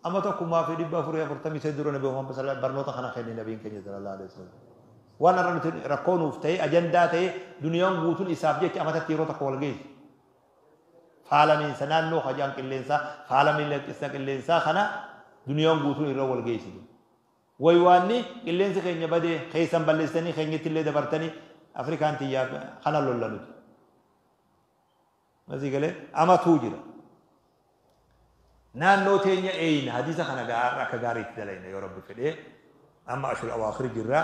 [SPEAKER 1] amma 1443 dura Nabi Muhammad sallallahu barnoota kana kenne nabiin keenya sallallahu alaihi wasallam. Waan har'a nuti rakkoo nuuf ta'e ajandaa ta'e duniyaan guutuun isaaf jecha amatatti yeroo tokko wal geessu. Faalamiinsa naannoo hajaan qilleensaa faalamiinsa qilleensaa kana duniyaan guutuun irra wal geessu. Waywaanni qilleensi keenya badee keessan balleessanii keenyatti illee dabartanii Afrikaan tiyyaa kana lolla nuti. Masii galee amatuu jira. Naannoo teenya eeyina hadiisa kana gaarra akka gaariitti dalayna yoo Rabbi fedhee amma ashul awaakhir jirra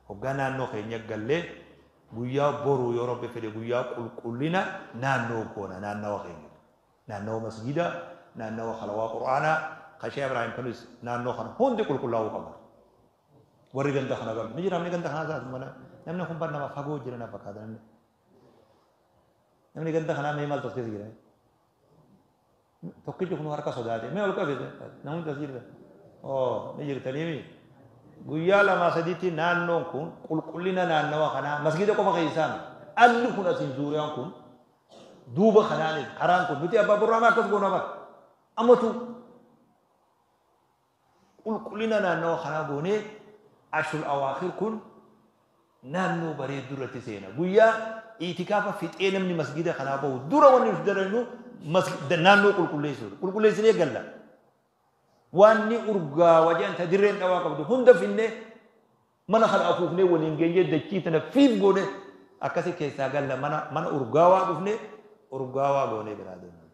[SPEAKER 1] hoggaa naannoo keenya gallee guyyaa boruu yoo Rabbi fedhe guyyaa qulqullina naannoo goona naannawa keenya naannawa masjida naannawa halawaa qur'aanaa kashee Ibraahim kanis naannoo kana hundi qulqullaa'uu qaba. Warri ganda kana galu ni jira namni ganda kanaa isaas mana namni kun bar nama fagoo jira na fakkaata namni. Namni ganda kanaa mee maaltu as keessa jira? Tokkichi kun harka sodaate mee ol qabe namni as jirta. Oo ni jirtanii mi? Guyyaa lamaa sadiitti naannoon kun qulqullina naannawa kanaa masgida qofa keessaa miti. Alli kun asiin zuuriyaan kun duuba kanaanis karaan kun nuti abbaa borraamaa akkas goona bara. Ammatu qulqullina naannawa kanaa goonee ashul awaakhir kun naannoo bareedduu irratti seena. Guyyaa iitikaafa fixee namni masgida kanaa bahu dura wanni nuti dalagnu naannoo qulqulleessuudha. Qulqulleessinee galla. Waan ni urgaawa jedhan ta dirreen dhawaa qabdu hunda finnee mana kana afuufnee waliin geenyee dachii tana fiif goone akkasi keessaa galla mana urgaawaa dhufnee urgaawaa goonee biraa deemna.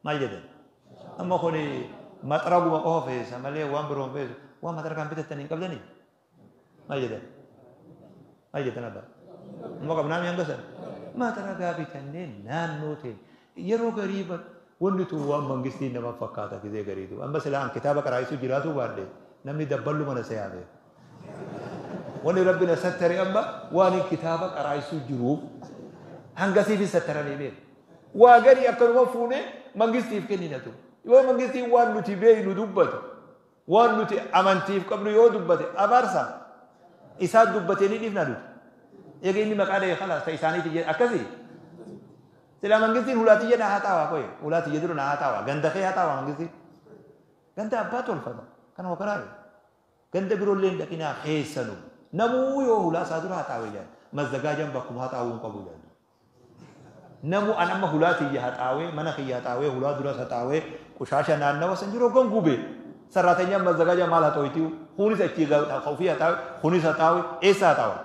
[SPEAKER 1] Maal jedhan? Amma kuni maxaraguma qofa feesa malee waan biroo hin feesu. Waan maxaragaan bitattan hin qabdanii? Maal jedhan? Maal jettan abbaa? Amma qabnaa mi hanga sana? Maxaragaa bitannee naannoo ta'e yeroo garii wanni tun waan mangistiin nama fakkaata gizee gariitu. Amma silaa an kitaaba qaraa'isuu jiraatu baadhe namni dabballu mana se'aa beeku. Wanni Rabbi na sattare amma waan kitaaba qaraa'isuu jiruuf hangasiif sattaramee beeku. Waa garii akkanuma fuunee mangistiif kennina tu. Yoo mangistiin waan nuti beeknu dubbate waan nuti amantiif qabnu yoo dubbate abaarsa isaa dubbatee ni dhiifna nuti. Eega inni maqaa dha'e khalaas ta isaaniiti jedhe akkasii. Silaa mangistiin hulaa tiyya na haxaawaa qoye hulaa tiyya dura na haxaawaa ganda kee haxaawaa mangistiin. Ganda abbaa tolfata kana hokaraa ganda biroollee hin dhaqinaa keessanu namuu yoo hulaa isaa dura haxaawe jedhan mazzagaajaan bakkuma haxaawuu hin qabu jedhan. Namu an amma hulaa tiyya haxaawee mana kiyya haxaawee hulaa duras haxaawee qushaasha naannawa san jiru hoggan gube sarraatanyaan mazzagaajaa maal haxooytiu kunis achii ofii haxaawe kunis haxaawe eessa haxaawa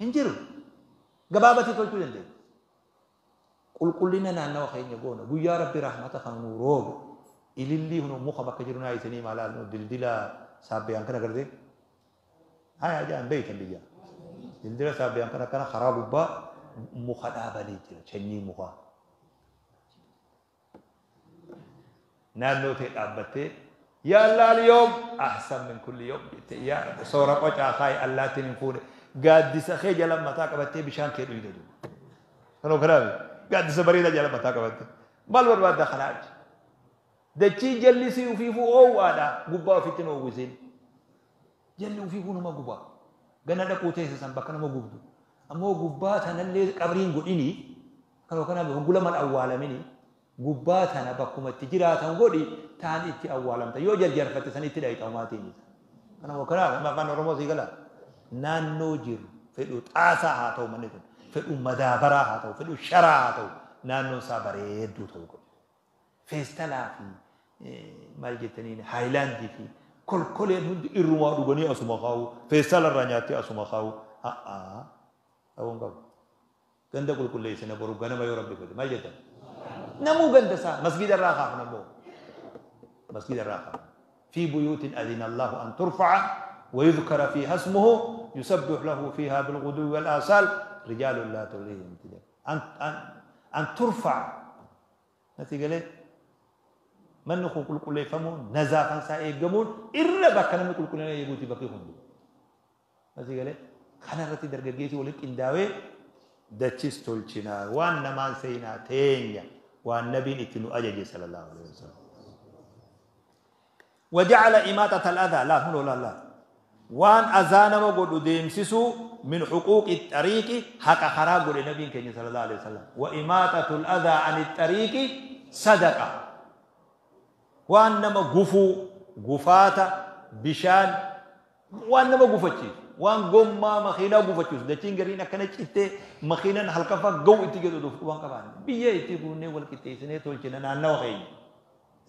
[SPEAKER 1] hin jiru gabaabatti tolchuu dandeenya. Qulqullina naannawa keenya goona guyyaa Rabbi rahmata kan nuu roobe ilillii hunu muka bakka jiru naa isinii maalaal nu dildila saabbiyaan kana gartee haya jaan beeytan biyya dildila saabbiyaan kana kana karaa gubbaa muka dhaabanii jira sanyii mukaa naannoo ta'e dhaabbattee yaa Allah al-yawm ahsan min kulli yawm jette yaa soora qocaa kaayi allaattiin hin fuune gaaddisa kee jala mataa qabattee bishaan kee dhuyda duuba. Kanoo kanaaf gaaddisa bareedaa jala mataa qabattee Maal barbaadda kanaa achi? Dachii jallisii ufiifuu oowwaadha gubbaa ofitti hin oowwisin. Jalli ufiifuu nama guba. Gana dhaquu teessa san bakka nama gubdu. Ammoo gubbaa tanallee qabriin godhini kanuma kana hoggula mal awwaalamini gubbaa tana bakkuma itti jiraatan godhi taan itti awwaalamta yoo jarjarfatte san itti dhayxa homaatiin. Kanuma kana afaan Oromoo sii gala. Naannoo jiru fedhu xaasaa haa ta'u manni kun fedhu madaabaraa haa ta'u fedhu sharaa haa ta'u naannoon isaa bareedduu ta'uu qabu. Feestalaa fi maal jettaniin haayilaandii fi kolkoleen hundi irrumaa dhuganii asuma kaa'u feestala irraa nyaattee asuma kaa'u a'aa ta'uu hin qabu. Ganda qulqulleessina boru ganama yoo rabbi fedhe maal jettan? Namuu ganda isaa masgiida irraa kaafna immoo masgiida irraa kaafna. في بيوت أذن الله أن ترفع ويذكر فيها اسمه يسبح له فيها بالغدو والآصال رجال لا تلهيهم تجارة أن ترفع نتيجة ليه؟ من نخو كل كل يفهمون نزافا سايقمون إلا بكنا من كل كل يقولي بقي هندو نتيجة ليه؟ خنا رتي درجة جيتي ولك إنداوي دتشيس تولشنا وان نمان سينا تينيا وان نبي إتنو أجج صلى الله عليه وسلم. وجعل إماتة الأذى لا هو لا لا وان أذان وقد ديمسسو من حقوق الطريق حق خراب للنبي كان صلى الله عليه وسلم. وإماتة الأذى عن الطريق صدقة. وانما غفو غفاتا بشان وانما غفتشي وان غما مخينا غفتشي دچين غرينا كان چيته مخينا حلقفا غو اتيغدو دف وان قبان بيه اتيغوني ولكتيسني تولچنا نانو خين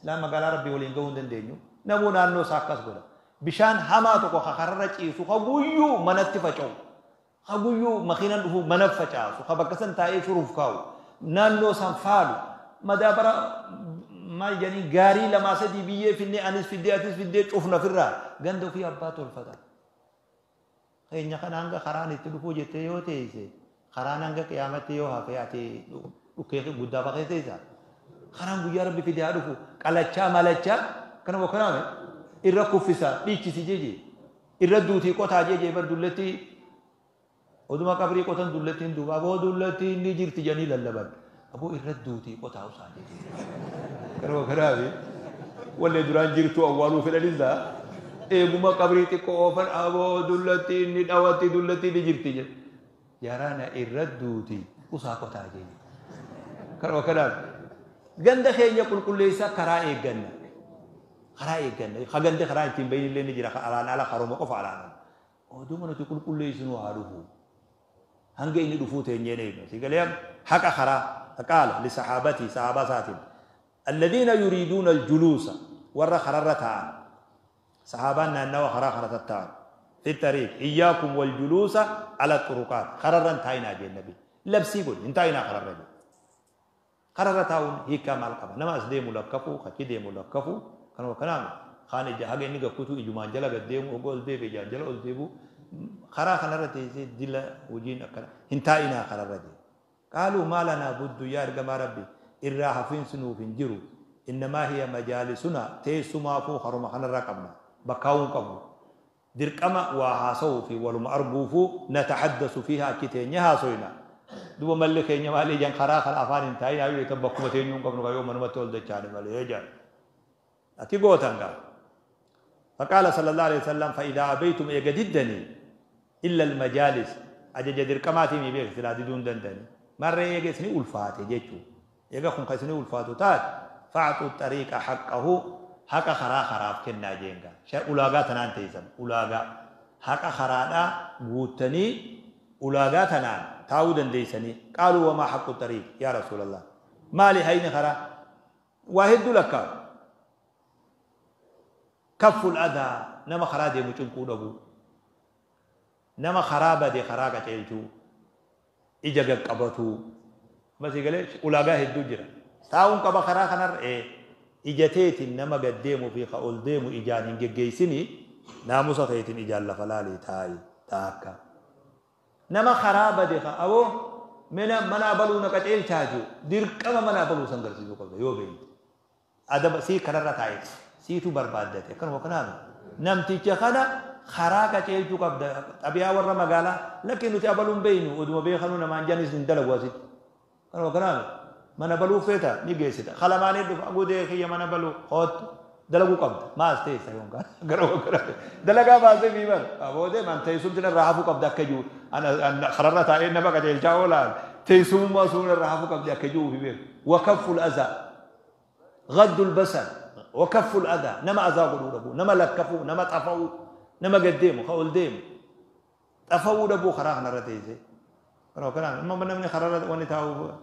[SPEAKER 1] اسلام قال ربي ولين غون دندنيو namuu naannoo isaa akkas godha. Bishaan hamaa tokko kararra ciisu ka guyyuu manatti faca'u. Ka guyyuu makiinaan dhufu mana facaasu. Ka bakka san taa'ee shuruuf kaa'u. Naannoo san faalu. Madaabara maal jedhanii gaarii lamaa sadii biyyee finnee anis fiddee atis fiddee cufna ofirraa ganda ofii abbaa tolfata. Keenya kana hanga karaan itti dhufuu jettee yoo teesse karaan hanga qiyaamatti yoo hafe ati dhukkee guddaa baqee teessa. Karaan guyyaa rabbi fidee haa dhufu qalachaa malachaa kanuma kanaame irra kuffisa dhiichisi jeje irra duutii qotaa jeje bar dullatti oduma qabrii qotan dullattiin duuba aboo dullattiin ni jirti jedhanii lallaban aboo irra duutii qotaa usaa jeje kanuma kanaame wallee duraan jirtu awwaaluu fedhanis eeguma qabrii xiqqoo oofan aboo dullattiin ni dhawatti dullattiin ni jirti jedhe yaraana irra duutii usaa qotaa jeje kanuma kanaame ganda keenya qulqulleessaa karaa eegganna. Karaa eegganna haganda karaa ittiin bahin illee ni jira alaan ala karuma qofa alaan oduma nuti qulqulleessinu haa dhufu hanga inni dhufuu teenyee eegna si galee haqa karaa qaala lisaxaabatii saxaabaa isaatiin alladhiina yuriiduuna aljuluusa warra kararra taa'an saxaabaan naannawa karaa kana tatta'an fi tariiq iyyaakum waljuluusa ala turuqaat kararra hin taa'inaa jeen nabi labsii godhi hin taa'inaa kararra jedhu kararra taa'uun hiikaa maal qaba nama as deemu lakkafuu achi deemu lakkafuu kanuma kanaaf kaan ija haga inni gakkutu ijumaan jala gad deemu ogoo ol deebi'e ijaan jala ol deebi'u karaa kanarra teessee dila hojiin akkana hin taa'inaa kararra jee. Qaaluu maa lanaa buddu yaa ergamaa rabbi irraa hafiinsi nuuf hin jiru innamaa hiya majaalisuna teessumaafuu haruma kanarraa qabna bakkaawuu hin qabnu dirqama waa haasa'uu fi waluma arguufuu nataxaddasu fiihaa achi teenye haasoyna. Duba malli keenya maali ijaan karaa kana afaan hin taa'inaa yoo ta'an bakkuma teenyuu hin qabnu yoo manumatti ol dachaane malee jaan. Ati gootan gaa. فقال صلى الله عليه وسلم فإذا أبيتم إيجددني إلا المجالس أجج درقماتي مي بيك سلا دون دندني مرة إيجسني ألفاتي جيتشو إيجا خن خسني ألفاتو تات فأعطوا الطريق حقه حق خرا خراف كنا جينغا شا أولاغا تنان تيسن أولاغا حق خرانا غوتني أولاغا تنان تاودن ديسني قالوا وما حق الطريق يا رسول الله مالي هين خرا واحد لك كف الأذى نما خرا دي مچنقو دبو نما خرابة دي خرا قچلچو إجا قبتو بس يقول أولاغا هدو جرا تاون قبا خرا خنر إيه إجتيت نما قديمو في خول ديمو إجان هنجيسني ناموسا تيتين إجان لفلالي تاي تاكا نما خرابة دي خا أبو من منا بلو نقچل چاجو دير كما منا بلو سنگرسيزو قبا يو بين أدب سي كرر تاي siitu barbaaddate akkanuma kanaaf namticha kana karaa qaceelchuu qabda xabiyaa warra magaalaa lakki nuti abaluun beeynu oduma beekanuu namaan janis hin dalagu asitti kanuma kanaaf Mana baluu feeta ni geessita. Kalamaanii dhufa gudee kiyya mana baluu hoottu dalaguu qabda. Maas teessa yookaan gara gara dalagaa baasee fi bar aboodee man teessumti irraa hafuu qabda akka jiru kararra taa'ee nama qajeelchaa oolaan teessummaa sun irraa hafuu qabdi akka jiru fi beeku. Wakafful azaa gaddul basar wakafful adaa nama azaa godhuu dhabu, nama lakkafuu, nama xafa'uu, nama gaddeemu ka ol deemu xafa'uu dhabuu karaa kanarra teessee. Karaa kanaan amma namni kararra wanni taa'uuf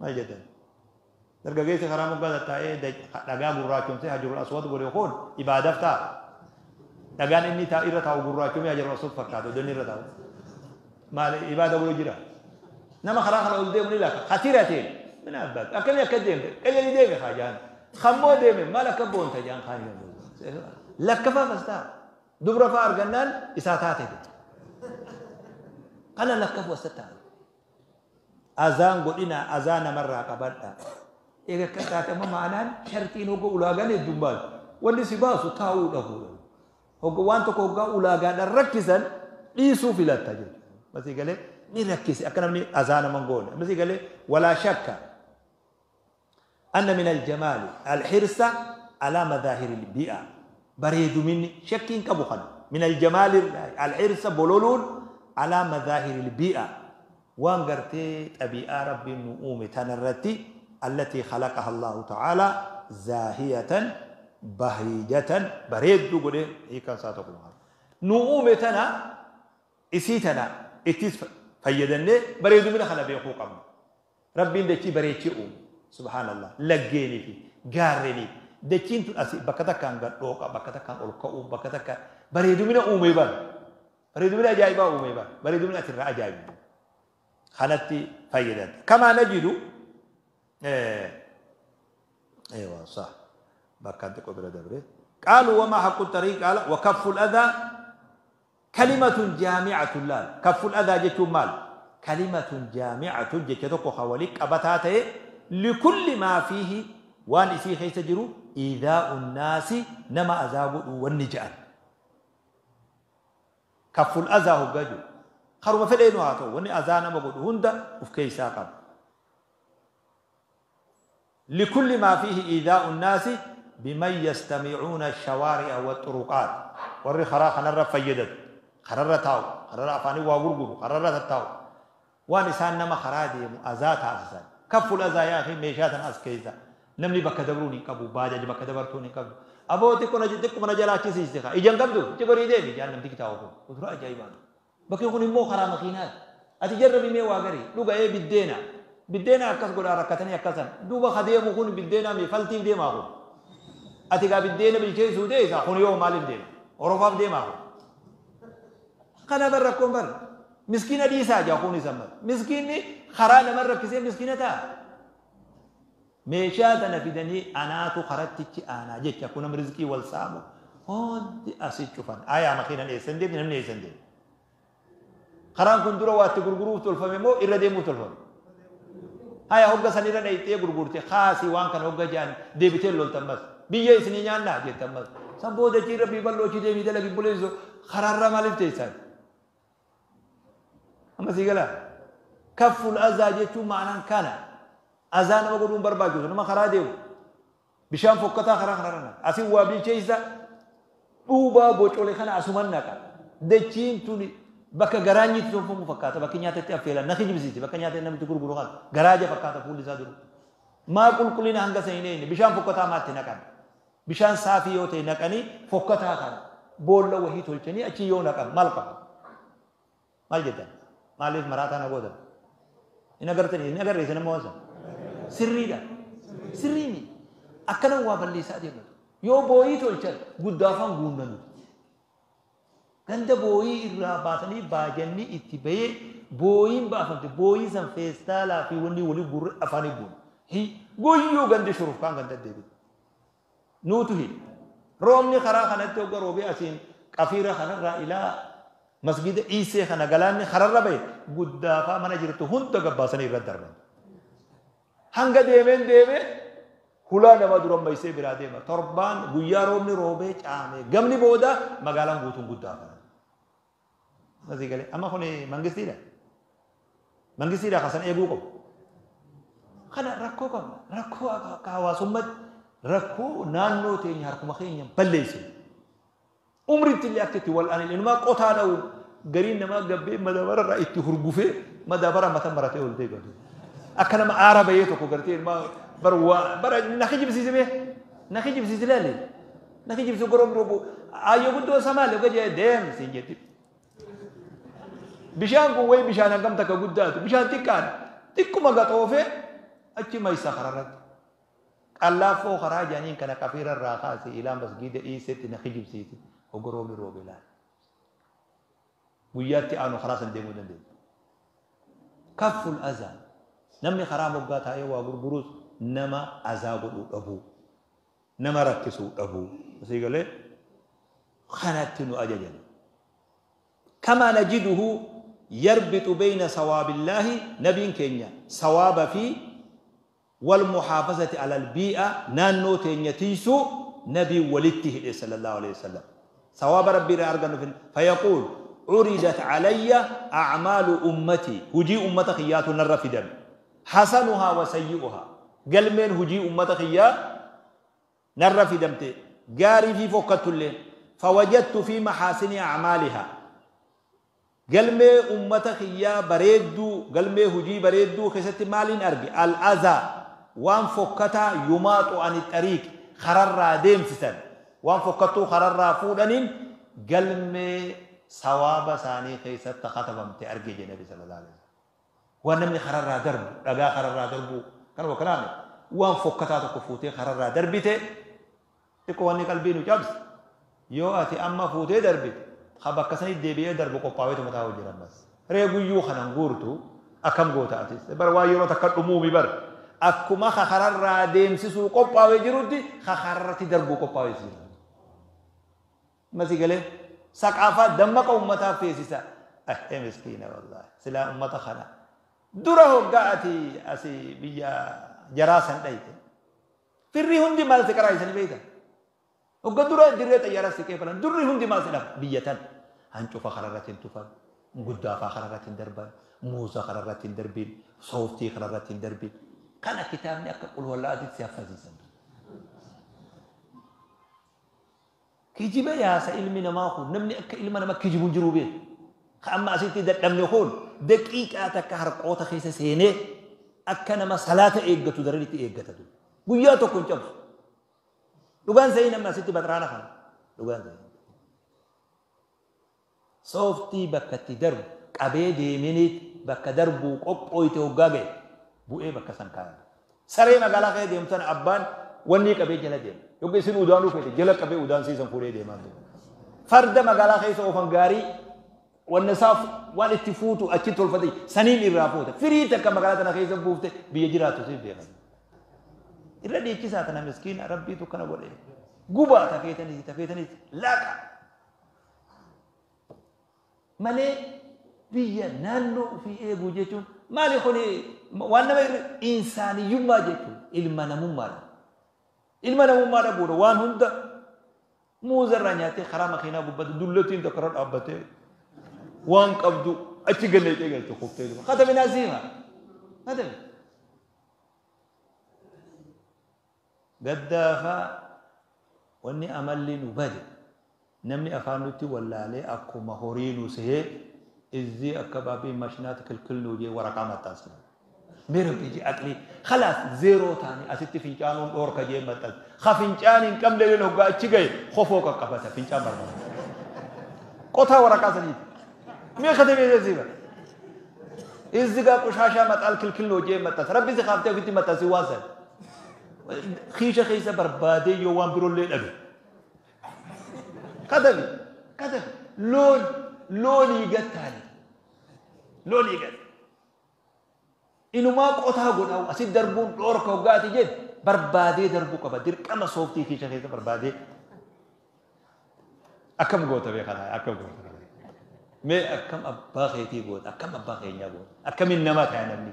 [SPEAKER 1] maal jedhan? Dargaggeessi karaa moggaa taa'ee dhagaa gurraachomsee hajarul aswad godhe kun ibaadaaf ta'a. Dhagaan inni irra taa'u gurraachomee hajarul aswad fakkaata iddoo inni irra taa'u. Maal ibaada godhu jira? Nama karaa kana ol deemu ni lafa katira ta'e mina abbaat akkamii akka deemte qayyari deeme haa jaan kammoo deeme maal akka boonta jaan kaan lakkafaa bas ta'a dubra fa'a argannaan isaa taate kana lakkafu as ta'a. Azaan godhina azaa namarraa qabadha. Eega akka taate amma ma'anaan shartiin hogga ulaagaan hedduun baasu. Wanni si baasu taa'uu dhabuudha. Hogga waan tokko hoggaa ulaagaadhaan rakkisan dhiisuu filatta jechuudha. Masii galee ni rakkise akka namni azaa nama hin goone. Masii galee walaa shakka anna min aljamaali alhirsa alaa madaahiri bi'a. Bareeduminni shakkiin qabu kana. Min aljamaali alhirsa bololuun alaa madaahiri bi'a. Waan gartee xabii'aa rabbiin nu uume tanarratti allatii khalaqaha Allahu ta'ala zaahiyatan bahiijatan bareedduu godhee hiikaan isaa tokko nu uume tana isii tana ittis fayyadannee bareedumina kana beekuu qabna. Rabbiin dachii bareechee uume subhaanallah laggeenii fi gaarreenii dachiin tun asii bakka takkaan gad dhooqa bakka takkaan ol ka'uu bakka takkaan bareedumina uumee bara bareedumina ajaa'ibaa uumee bara bareedumina asirraa ajaa'ibu. Kanatti fayyadanta. Kamaa najidu ايوه صح بكانت قبل دبره قالوا وما حق الطريق قال وكف الاذى كلمة جامعة لا كف الاذى جت مال كلمة جامعة جت حواليك أبتاته لكل ما فيه وان إسي خيس جرو إيذاء الناس نما أذاب والنجاة كف الأذى هو جاجو خرم فلين وهاتو وني أذان ما قد هندا وفكي ساقب لكل ما فيه إيذاء الناس بمن يستمعون الشوارع والطرقات وري خرا خنر فيدت خرر تاو خرر أفاني واغرغرو خرر تاو وان إنسان نما خرا ديمو أذى تاسسا كف الأذى يا أخي ميشاتا أسكيزا نمني بك دبروني كبو باجا بك دبرتوني كبو أبو تكون جدك من جلا كيسي استخا إجان قبدو تقولي ديمي جان نمتي تاو وترى أجايبان bakki kun immoo karaa makiinaati. Ati jarrabi mee waa garii dhuga ee biddeena biddeena akkas godhaa rakkatanii akkasan duuba kadeemu kun biddeena mee faltiif deemaa kun. Ati gaa biddeena bilcheessuu deessa kun yoo maaliif deema orofaaf deemaa kun. Kana bar rakkoon bar miskiina dhiisaa jaa kun isa bar miskiinni karaa nama rakkisee miskiina ta'a. Meeshaa tana fidanii anaatu karattichi aanaa jecha kun nama rizqii wal saamu hundi asii cufan ayaa makiinan eessan deemni namni eessan deemni. Karaan kun dura waatti gurguruuf tolfame moo irra deemuuf tolfame? Haya hogga san irra dhayxee gurgurte kaasii waan kana hogga jaan deebitee loltan bas. Biyya isinii nyaannaa jettan bas. San booda achi irra bal'oo achi deemii dalagi buleessu karaarraa maaliif teessan? Amma sii galaa? Kafful azaa jechuun ma'anaan kana. Azaa nama godhuun barbaachisu nama karaa deemu. Bishaan fokkataa karaa kanarra naqa. Asin waa bilcheessa dhuubaa bocolee kana asuman naqa. Dachiin tuni bakka garaanyitti tolfamu fakkaata bakki nyaatatti affeelan na kijibsiisi bakka nyaata namatti gurguru kana garaaja fakkaata fuulli isaa duru. Maa qulqullina hanga san hin eegne bishaan fokkataa maatti naqan. Bishaan saafii yoo ta'e naqanii fokkataa kana boolla wahii tolchanii achi yoo naqan maal qaba? Maal jettan? Maaliif maraataa na gootan? Hin agartanii hin agarre isin amma waan sirriidha. Sirriini akkana waa balleessaa deematu. Yoo booyii tolchan guddaafaan guunnanu. Ganda booyii irraa baasanii baajanni itti bahee booyiin baafamte booyii san feestaalaa fi wanni walii gurre afaanii guunu. Guyyuu gandi shurufkaan ganda deebi'u. Nuutu hidhe. Roobni karaa kanatti hogga roobee asiin qafiira kanarraa ilaa masgida dhiisee kana galaanni kararra bahe guddaafaa mana jirtu hunda gabbaasanii irra darban. Hanga deemeen deemee hulaa nama dura maysee biraa deema. Torbaan guyyaa roobni roobee caame gamni booda magaalaan guutuun guddaa kana. Masii galee amma kun mangistiidha. Mangistiidha kasan eeguu qabu. Kana rakkoo qabna. Rakkoo akka hawaasummaatti rakkoo naannoo teenya harkuma keenya balleessinu. Umritti illee akka itti wal'aanin inumaa qotaa dha'u gariin namaa gabbee madaabara irraa itti hurgufee madaabara mata maratee ol deebi'atu. Akka nama aara bahee tokko gartee ilmaa bara waa bara na kijibsiise mee na kijibsiise laale na kijibsiise goroo biroo aayyoo guddoo isaa maali oga jee deem siin jetti. Bishaan kun wayi bishaan hangam takka guddaatu bishaan xiqqaadha xiqquma gaxoofee achi maysa kararratti. Qallaaffoo karaa jedhaniin kana kafiira irraa kaase ilaa masgiida dhiisetti na kijibsiise ogoroomni roobe laal. Guyyaatti aanu karaa san deemuu dandeenya. Kafful azaa namni karaa moggaa taa'ee waa gurgurus nama azaa godhuu dhabuu nama rakkisuu dhabuu asii galee kanatti nu ajajan. Kama najiduhu yarbitu bayna sawaabillaahi nabiin keenya sawaaba fi wal muhaafazati alal bii'a naannoo teenya tiisuu nabii walitti hidhe sallallahu alaihi wasallam. Sawaaba rabbii irraa argannu fin fayaquul curidat calayya acmaalu ummatii hujii ummata kiyyaatu narra fidame hasanuhaa wa sayyi'uhaa galmeen hujii ummata kiyyaa narra fidamte gaarii fi fokkatullee fawajadtu fi maxaasini acmaalihaa galmee ummata kiyyaa bareedduu galmee hujii bareedduu keessatti maaliin arge al-azaa waan fokkataa yumaaxu ani xariiq kararraa deemsisan waan fokkattuu kararraa fuudhaniin galmee sawaaba isaanii keessatti katabamte arge jedhe nabi sallallahu alaihi wasallam. Waan namni kararraa darbu dhagaa kararraa darbu kanuma kanaame waan fokkataa tokko fuutee kararraa darbite xiqqoo wanni qalbii nu cabse yoo ati amma fuutee darbite ha bakka sanitti deebi'ee darbu qophaa'eetu mataa hojii ammas. Ree guyyuu kanan guurtu akkam goota atis bar waan yeroo takka dhumuumi bar akkuma kararraa deemsisuu qophaa'ee jirutti kararratti darbuu qophaa'ee jira. Masi galee saqaafaa dammaqa ummataaf feesisa. Eh miskiina wallaahi silaa ummata kana dura hoggaa ati asii biyya jaraa san dhayte firri hundi maal si qaraayisanii beekta. Hogga dura dirree xayyaaraa si qeebalan durri hundi maal si dhafa biyya tan hancufa kararratti hin tufan guddaafaa kararratti hin darban muuza kararratti hin darbin sooftii kararratti hin darbin kana kitaabni akka qulwallaatitti si haffasiisan. Kijiba yaasa ilmi namaa kun namni akka ilma nama kijibu hin jiru beeku. Ka amma asitti dadhabne kun daqiiqaa takka harqoota keessa seenee akka nama salaata eeggatu daranitti eeggata. Guyyaa tokko hin cabsu. Dhugaan sa'ii namni asitti baxraana kana. Dhugaan sa'ii. Sooftii bakka itti darbu qabee deeminiit bakka darbuu qophooyte hoggaa ga'e bu'ee bakka san kaa'ame. Saree magaalaa keessa deemtu sana abbaan wanni qabee jala deema. Yookiin isin udaanuu feete jala qabee udaan siisan fuudhee deemaa jiru. Farda magaalaa keessa oofan gaarii wanna isaa waan itti fuutu achi tolfate saniin irraa fuute. Firii takka magaalaa tana keessa buufte biyya jiraattu siif beekan. Irra dhiichisaa tana miskiina rabbiitu kana godhe. Gubaa tafeetaniiti tafeetaniiti laaqa. Malee biyya naannoo ofii eeguu jechuun maali kuni waan nama insaaniyyummaa jechuun ilma namummaadha. Ilma namummaa dhabuudha waan hunda muuza irraa nyaattee karaa makiinaa gubbatti dullattiin takka irra dhaabbattee waan qabdu achi ganneetee galte kuftee dhuma. Katami naasiima. Katami. Gaddaafaa wanni amalli nu bade namni afaan nutti wallaalee akkuma horii nu sehee izzii akka baabii mashinaata kilkilnuu jee waraqaa maxxansa. Mee rabbi jee aqlii khalaas zeeroo taane asitti fincaanuun dhoorka jee maxxansa. Ka fincaan hin qabne illee hoggaa achi gahe kofoo qaqqabata fincaan barbaada. Qotaa waraqaa saniiti. Mee katabee jeesiiba. Izzi gaa qushaashaa maxaal kilkilnuu jee maxxansa. Rabbi si kaaftee ofitti maxxansi waan san. Kiisha keessa barbaadee yoo waan biroollee dhabe. Katabi katabi loon loonii gattaani. Loonii gatte. Inumaa qotaa godhaa asi darbuun dhoorka hoggaati jedhe barbaadee darbuu qaba. Dirqama sooftii kiisha keessa barbaadee. Akkam goota bee kanaa akkam goota kana. Mee akkam abbaa keetii goota akkam abbaa keenyaa goota akkamiin nama ta'a namni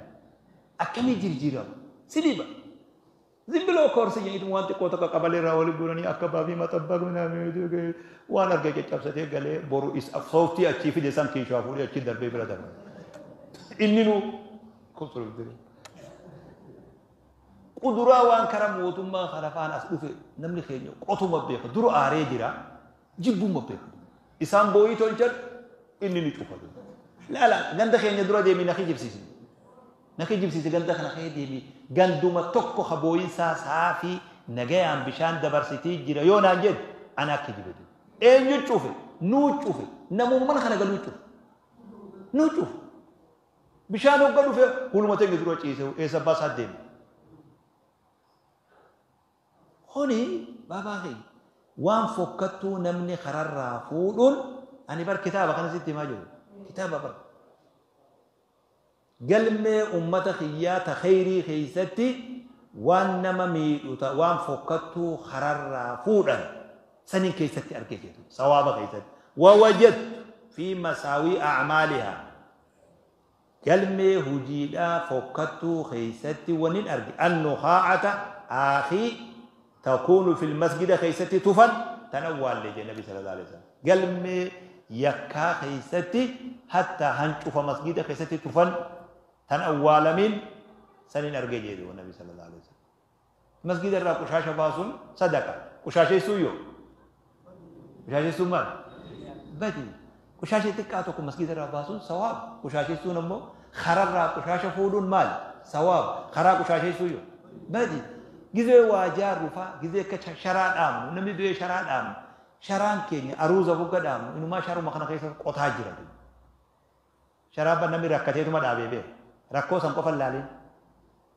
[SPEAKER 1] akkamiin jirjiirama si dhiba. Zim biloo koorsi jedhitu waan xiqqoo tokko qabalee irraa wali guuranii akka baabii maxabbaa waan arge caccabsatee galee boru isa sooftii achii fide san kiishaa fuudhee achi darbee bira darba. Inni nu Quduraa waan kara mootummaa kana faan as dhufe namni keenya qotuma beeka. Dura aaree jira. Jibbuma beeka. Isaan booyii tolchan inni ni cufa. Laala ganda keenya dura deemii na kijibsiisi. Na kijibsiisi ganda kana kee deemii ganduma tokko ka booyinsaa saafii nagayaan bishaan dabarsitii jira yoo naan jedhu ana akka jibe. Eenyu cufe? Nuu cufe. Namuma mana kana galuu cufe. Nuu cufe. Bishaan hogga dhufe huluma teenya dura ciise eessa abbaa isaa deeme. Kuni baabaa keenya waan fokkattuu namni kararraa fuudhuun ani bar kitaaba kana sitti himaa jiru. Kitaaba bar. Galmee ummata kiyyaa ta kheyrii keeysatti waan nama miidhu ta waan fokkattuu kararraa fuudhan saniin keessatti argee jedhu sawaaba keessatti. Wawajadtu fi masaawii a'maalihaa galmee hujiidhaa fokkattuu keeysatti wanin arge annuhaa'ata aakii takuunu fil masgida keessatti tufan tan awwaalle jedhe nabi sallallahu alaihi wasallam. Galmee yakkaa keessatti hatta hancufa masgida keessatti tufan tan awwaalamin sanin arge jedhe nabi sallallahu alaihi wasallam. Masgida irraa qushaasha baasuun sadaqa. Qushaasheessuu yoo qushaasheessuun maal? Badi. Qushaasha xiqqaa tokko masgida irraa baasuun sawaaba. Qushaasheessuun ammoo kararraa qushaasha fuudhuun maal? Sawaaba. Karaa qushaasheessuu yoo badi. Gizee waa jaarru faa gizee akka sharaa dhaabnu namni du'ee sharaa dhaabnu sharaan keenya aruuza bugga dhaabnu inumaa sharuma kana keessa qotaa jira. Sharaa namni rakkateetuma dhaabee beeka. Rakkoo san qofa ilaalin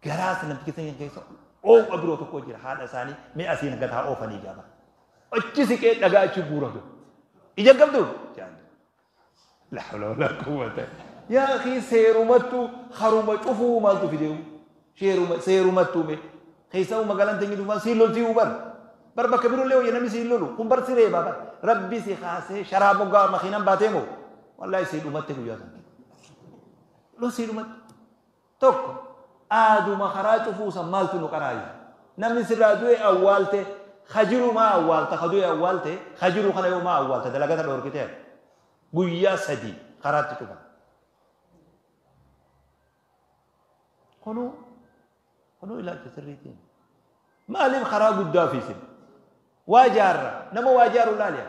[SPEAKER 1] garaas namtichi san keessa oowwa biroo tokko jira haadha isaanii mee asiin gataa oofanii jaaba. Achi siqee dhagaa achi guuratu. Ija qabdu? La hawla wala quwwata. Yaa akhi seerumattu haruma cufuu maaltu fideewu? Seerumattu mee keessaa magaalaan teenye dhufaan siin loltii bar. Bar bakka birollee hojii namni siin lolu kun bar siree baaba. Rabbi si kaasee sharaa moggaa makiinaan baatee moo? Wallaahi sii dhumatte guyyaa sana. Loo sii dhumatte. Tokko aaduma karaa cufuusan maaltu nu qaraayu? Namni sirraa du'e awwaalte hajiru maa awwaalta ka du'e awwaalte hajiru kana yoo maa awwaalta dalagata dhoorkitee guyyaa sadii karaatti cufan. Kunuu ilaalcha sirriitiin. Maaliif karaa guddaa fiisin? Waa jaarra nama waa jaaru laaliya.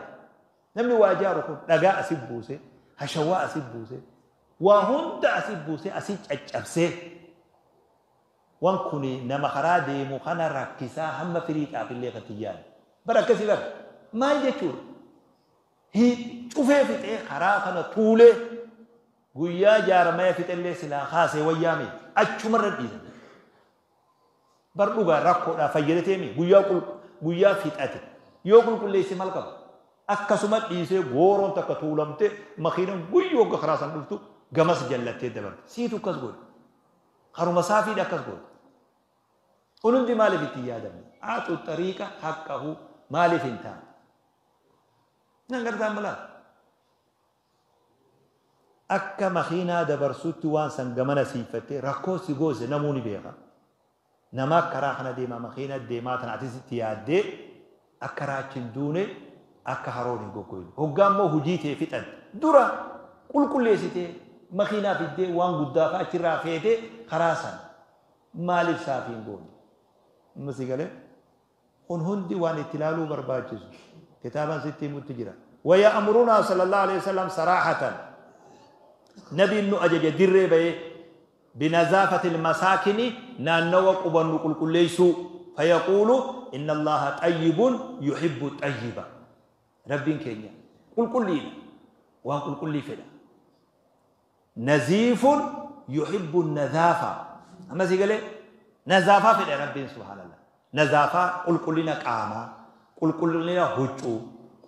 [SPEAKER 1] Namni waa jaaru kun dhagaa asii buuse, hashawaa asii buuse, waa hunda asii buuse asii caccabsee waan kuni nama karaa deemu kana rakkisaa hamma firii xaafillee kan xiyyaane. Bara akkasii bara maal jechuudha? Cufee fixee karaa kana tuulee guyyaa jaaramaya fixellee silaa kaasee wayyaame achumarra dhiisan. Bar dhugaa rakkoodhaa fayyadateemi guyyaa fixate yoo qulqulleesse maal qaba? Akkasuma dhiisee gooroon takka tuulamte makiinan guyyoo hogga karaa san dhuftu gamas jallattee dabarte. Siitu akkas godhe. Karuma saafiidha akkas godhe. Kun hundi maaliif itti yaadamne? Aaxu xariiqa haqqahu maaliif hin taane? Nan gartaan malaa? Akka makiinaa dabarsutti waan san gamana siifattee rakkoo si goose namuu ni beeka. Nama karaa kana deemaa makiina deemaa tana atis itti yaaddee akka raachi hin duune akka haroon hin goggoyne. Hoggaa immoo hojii tee fixatte dura qulqulleessitee makiinaa fiddee waan guddaa fa'a achirraa feetee karaa san maaliif saafii hin goone? Amma si galee kun hundi waan itti ilaaluu barbaachisu kitaabaan sitti himutti jira. ويأمرنا صلى الله عليه وسلم صراحة نبي إنه أجج دري بيه بنزافة المساكن نانو قبن قل قل ليسو فيقول إن الله طيب يحب الطيب. ربين كينيا قل قل لي وقل قل لي فلا نزيف يحب النزافة. أما زي قال نزافة في ربين سبحان الله. نزافة قل قل لنا قاما قل قل لنا هجو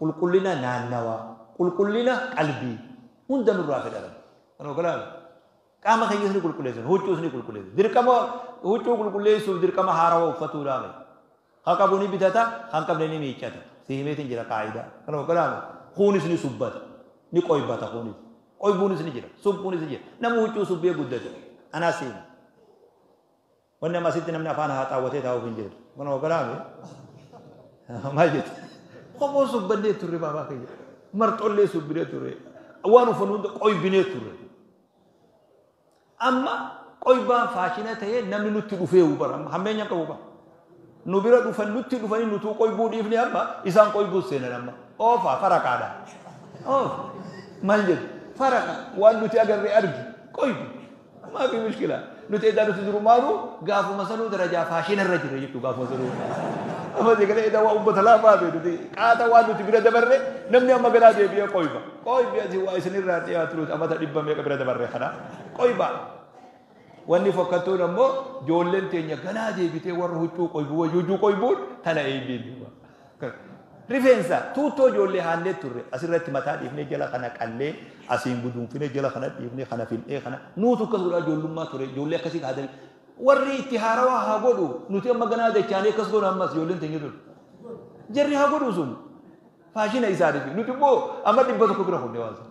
[SPEAKER 1] قل قل لنا نانوا قل قل لنا قلبي هند نرى في الأرض. أنا أقول قام خيسني قل قل ليسن هجو سني قل قل ليسن دركما هجو قل قل ليسو دركما هاروا وفتورا خاكبوني بتاتا خاكبني ميچاتا سيميتين جرا قاعدة. أنا أقول خوني سني سبات ني قوي باتا خوني قوي بوني سني جرا سبوني سني جرا نمو هجو سبيه قدته أنا سيم وإنما ستنا من أفانها تاوتي تاو فنجر. أنا أقول ما جت خمو سبني تري بابا كي مرتولي سبني تري وانو فنون قوي بني تري. أما Qoybaan faashina ta'ee namni nutti dhufee bara hammeenya qabu bara. Nu bira dhufan nutti dhufanii nutuu qoybuu dhiifne amma isaan qoybuu seenan amma. Oofa faraqaadha. Oofa maal jedhu faraqa waan nuti agarre argi qoybi. Maa fi mushkila. Nuti edaa nuti durumaanuu gaafuma sanuu darajaa faashina irra jira jechuudha gaafuma sanuu. Amma galee edaa waa uummata laafaa fi nuti qaata waan nuti bira dabarre namni amma galaa deebi'ee qoyba. Qoybi asii waa isinirraa dhiyaatu nuti amata dhibba meeqa bira dabarre kana qoyba. Wanni fokkattuun ammoo ijoolleen teenya ganaa deebitee warra huccuu qoybuu wayii huccuu qoybuun tana eebiin. Rifeensa tuuttoo ijoollee haannee turre asirratti mataa dhiifnee jala kana qallee asiin guduunfine jala kana dhiifnee kana fin'ee kana nuutu akkas godhaa ijoollummaa ture ijoollee akkasii kaatanii warri itti haarawaa haa godhu nuti amma ganaa dachaanii akkas godhu ammas ijoolleen teenya ture. Jarri haa godhu sun faashina isaaniif nuti immoo amma 100 bira kunne waan sana.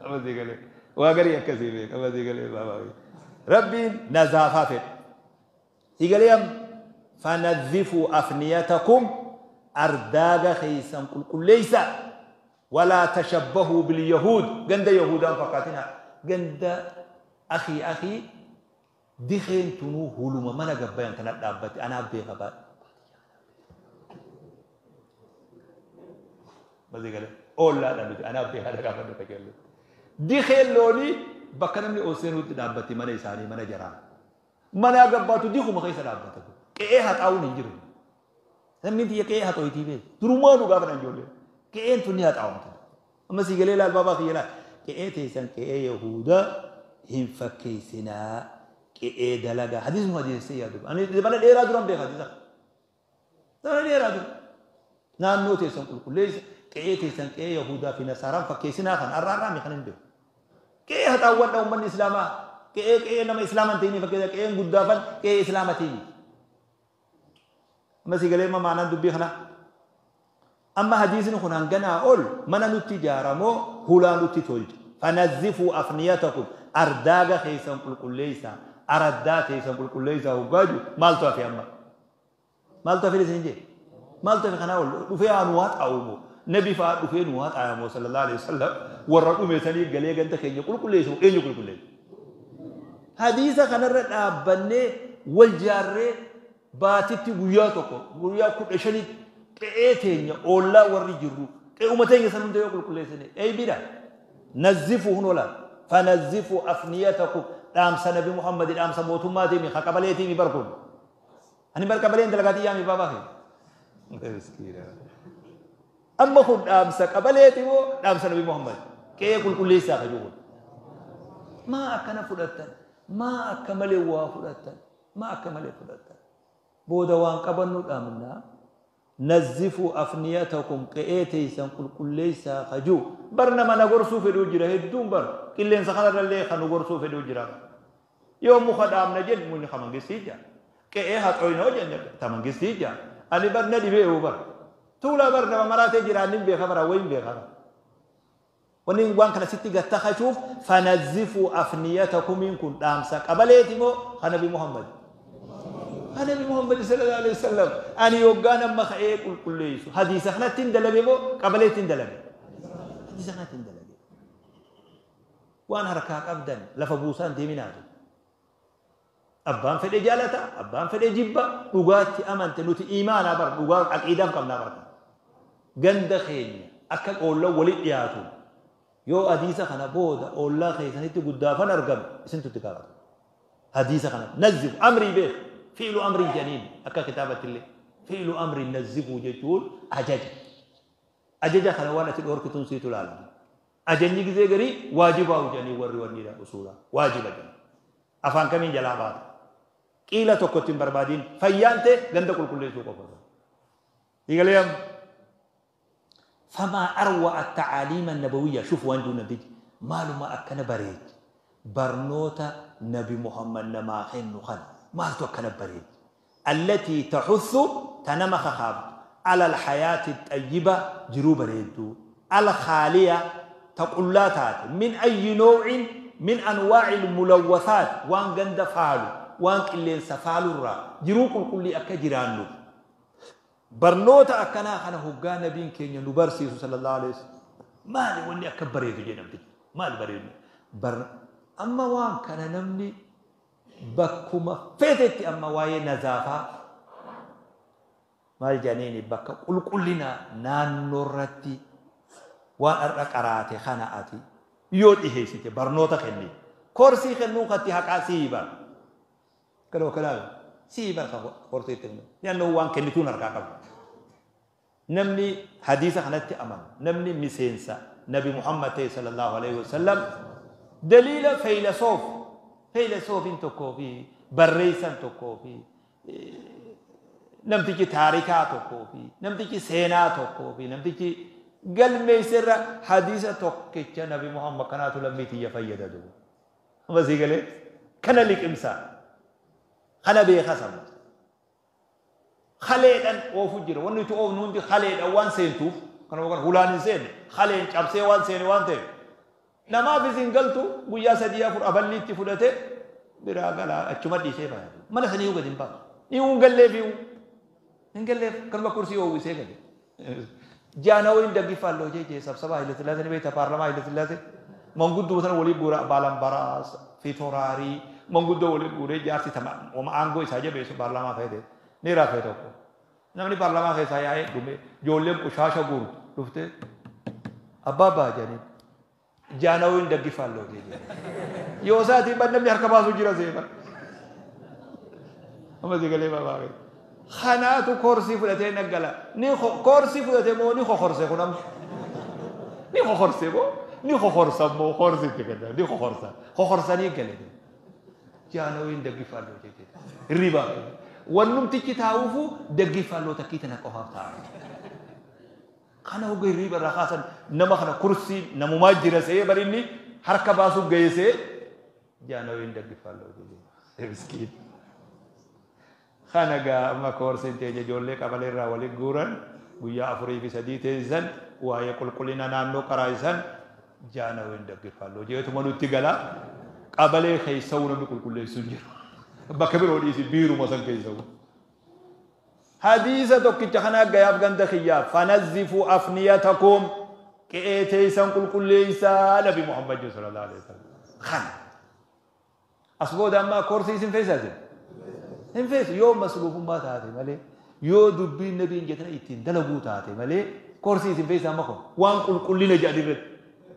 [SPEAKER 1] Amma sii galee waa garii akkasii beeka amma sii galee baabaa. Rabbiin nazaafaa fedha. Sii galee amma fanadhifuu afniyatakum ardaaga keessan qulqulleessa. Walaa tashabbahuu bilyahuud ganda yahuudaan fakkaatina ganda akii akii dikeen tunuu huluma mana gabbayan kana dhaabbate anaaf beeka baadha. Masii galee ollaadha nuti anaaf beeka dhaqaa qajeellu. Dikeen loonii bakka namni ol seenutti dhaabbatti mana isaanii mana jaraa. Mana gabbaatu dikuma keessa dhaabbata. Qe'ee haxaa'uun hin jiru. Namni tiyya qe'ee haxooyitii beeku. Durumaa nu gaafa ijoollee. Qe'een tun ni haxaa'amtu. Amma sii galee laal baabaa kiyya laal. Qe'ee teessan qe'ee Yahudaa hin fakkeessinaa. Qe'ee dalagaa. Hadiisuma hadiisee yaadu. Ani dabala dheeraa duran beeka hadiisa. Dabala dheeraa dura. Naannoo teessan qulqulleessa. Qe'ee teessan qe'ee Yahudaa fi Nasaaraan fakkeessinaa kan har'a har'aa kan hin beeku. Qe'ee haxaawwadha uummanni Islaamaa. Qe'ee qe'ee nama Islaamaa hin ta'inii fakkeessa qe'een guddaafan qe'ee Islaamatiini. Amma sii galee maanaan dubbii kana. Amma hadiisni kun hanganaa ol mana nutti ijaaramoo hulaa nutti tolcha. Fanazifuu afniyatakum ardaaga keessan qulqulleessaa araddaa keessan qulqulleessaa hoggaaju maaltu hafe amma? Maaltu hafe isin jee? Maaltu hafe kanaa ol dhufee haa nu haxaa'u moo? Nabi fa'aa dhufee nu haxaa'u moo sallallahu alaihi wasallam warra dhume sanii galee ganda keenya qulqulleessu eenyu qulqulleessu? Hadiisa kanarra dhaabbannee wal jaarree baatitti guyyaa tokko guyyaa 15 qe'ee teenya ollaa warri jirru qe'uma teenya san hunda yoo qulqulleessine eeybidha. Nazzifuu hun ola fanazzifuu afniyatakum dhaamsa nabi Muhammad dhaamsa mootummaatii mi qabaleetii mi barkuun. Ani bar qabaleen dalagaatii yaami baabaa kee. Miskiina. Amma kun dhaamsa qabaleeti moo dhaamsa nabi Muhammad qe'ee qulqulleessaa ka jiru. Maa akkana fudhattan maa akka malee waa fudhattan maa akka malee fudhattan. Booda waan qabannu dhaamnaa. Nazzifuu afniyatakum qe'ee teessan qulqulleessaa kajuu bar nama na gorsuu fedhuu jira hedduun bar qilleensa kanarrallee kan nu gorsuu fedhuu jira. Yoo muka dhaabna jennu mukni ka mangistii jira. Qe'ee haxooynoo jenna ta mangistii jira. Ani bar na dhibee bar tuulaa bar nama maraatee jira ani beeka bara wayin beeka. Wanni waan kana sitti gattahachuuf fanazzifuu afniyatakumiin kun dhaamsa qabaleeti moo ka nabi Muhammad? Nabi Muhammad sallallahu alaihi wasallam ani yoggaan amma ka'ee qulqulleessu hadiisa kanatti hin dalage moo qabaleetti hin dalage? Hadiisa kanatti hin dalage. Waan harkaa qabdan lafa buusaan deeminaatu. Abbaan fedhe jaalata, abbaan fedhe jibba, dhugaatti amante nuti imaanaa bar dhugaa aqiidaaf qabnaa barka. Ganda keenya akka oollaan walitti dhiyaatu yoo hadiisa kana booda oollaa keessanitti guddaafan argame isintu itti gaafata. Hadiisa kana nazzifu amrii beek fi'lu amrii janiin akka kitaabatti illee fi'lu amrii nazzifuu jechuun ajaja. Ajaja kana waan ati dhoorkituun siitu ilaalama. Ajajni gizee garii waajibaa janii warri wanniidha usuula waajiba jedhama. Afaan kamiin jalaa baata? Qiila tokkotti hin barbaadiin fayyaan ta'e ganda qulqulleessuu qofa. Eegalee amma. Famaa arwa at-ta'aliima nabawiyya shuf waan jiru nabi maaluma akkana bareechi barnoota nabi Muhammad namaa kennu kana maaltu akkana bareechi allatii taxuthu ta nama kakaaftu ala alhayaati xayyiba jiruu bareedduu alkhaaliya ta qullaa taate min ayyi nawcin min anwaaci almulawwathaat waan ganda faalu waan qilleensa faalurraa jiruu qulqullii akka jiraannuuf barnoota akkanaa kana hoggaa nabiin keenya nu barsiisu sallallahu alaihi wasallam maali wanni akka bareedu jedhamti maali bareedu bar amma waan kana namni Bakkuma feetetti amma waa'ee nazaafaa maal jedhaniini bakka qulqullina naannoo irratti waan har'a qaraate kana ati yoo dhiheessite barnoota kenni. Koorsii kennuu katti haqaa sii bara. Kaloo kalaa sii bara koorsii itti kennu. Naannoo waan kennituun harkaa qabu. Namni hadiisa kanatti amanu, namni miseensa Nabi Muhammad ta'e sallallahu alaihi wasallam, daliila feeyilasoofiin tokkoo fi barreessan tokkoo fi namtichi taarikaa tokkoo fi namtichi seenaa tokkoo fi namtichi galmeessirra hadiisa tokkicha Nabi Muhammad kanaatu lammii tiyya fayyada duuba. Amma sii galee kana liqimsaa, kana beekaa sabba. Kaleedhaan oofu jira. Wanni nuti oofnu hundi kaleedhaan waan seentuuf, kana yookaan hulaan hin seenne, kaleen cabsee waan seene waan ta'eef. Namaafis hin galtu, guyyaa 3 4 aballi itti fudhate biraa galaa achuma dhiisee ba'a. Mana sanii gadi hin baasu. Ni hin galleef hin galleef kanuma kursii oowwisee gale. Jaanawoo daggiffaalloo jee sabsaba Haile Sillaasee ni beekta, paarlaamaa Haile Sillaasee. Manguddoo sana walii guura Baalambaraas, Fitoraarii, manguddoo walii guuree jaarsi tama aangoo isaa jabeessu paarlaamaa fayyadee. Ni rafee tokko. Namni paarlaamaa keessaa yaa'ee dhume, ijoolleen qushaasha guurtu dhuftee abbaa abbaa jedhanii jaanawoo hin daggiffaalloo jee. Yoo isaatiin ban namni harka baasu jira seefa. Amma si galee baabaa. Kanaatu koorsii fudhatee naggala. Ni koorsii fudhatee moo ni kokorse kun amma? Ni kokorse moo? Ni kokorsa moo koorsiitti kenna? Ni kokorsa. Kokorsanii gale. Jaanawoo hin daggiffaalloo jee. Hirriba. Wannumtichi taa'uufu daggiffaalloo takkii tana qofaaf taa'a. Kana hogga hirriba irraa kaasan nama kana kursii namumaa jira se'ee barinni harka baasuuf geessee jaanawoo hin daggiffaalloo jee. Miskiin. Kana gaa amma koorsiin teenya ijoollee qabalee irraa waliin guuran guyyaa 4 fi 3 teessisan waa'ee qulqullina naannoo qaraa'isan jaanawoo hin daggiffaalloo jeetuma nutti gala qabalee keessa'uu namni qulqulleessu hin jiru. Bakka biroo dhiisi biiruma san keessa'u. Hadiisa tokkicha kana gayaaf ganda kiyyaa fanazzifuu afniyatakum qe'ee teessan qulqulleessaa Nabi Muhammad sallallahu alaihi wasallam. Kana. As booda amma koorsii isin feessaa? Hin feesu. Yoo masluufummaa taate malee, yoo dubbiin nabiin jedhan ittiin dalaguu taate malee, koorsii isin feessaa amma kun waan qulqullina jedhan irratti,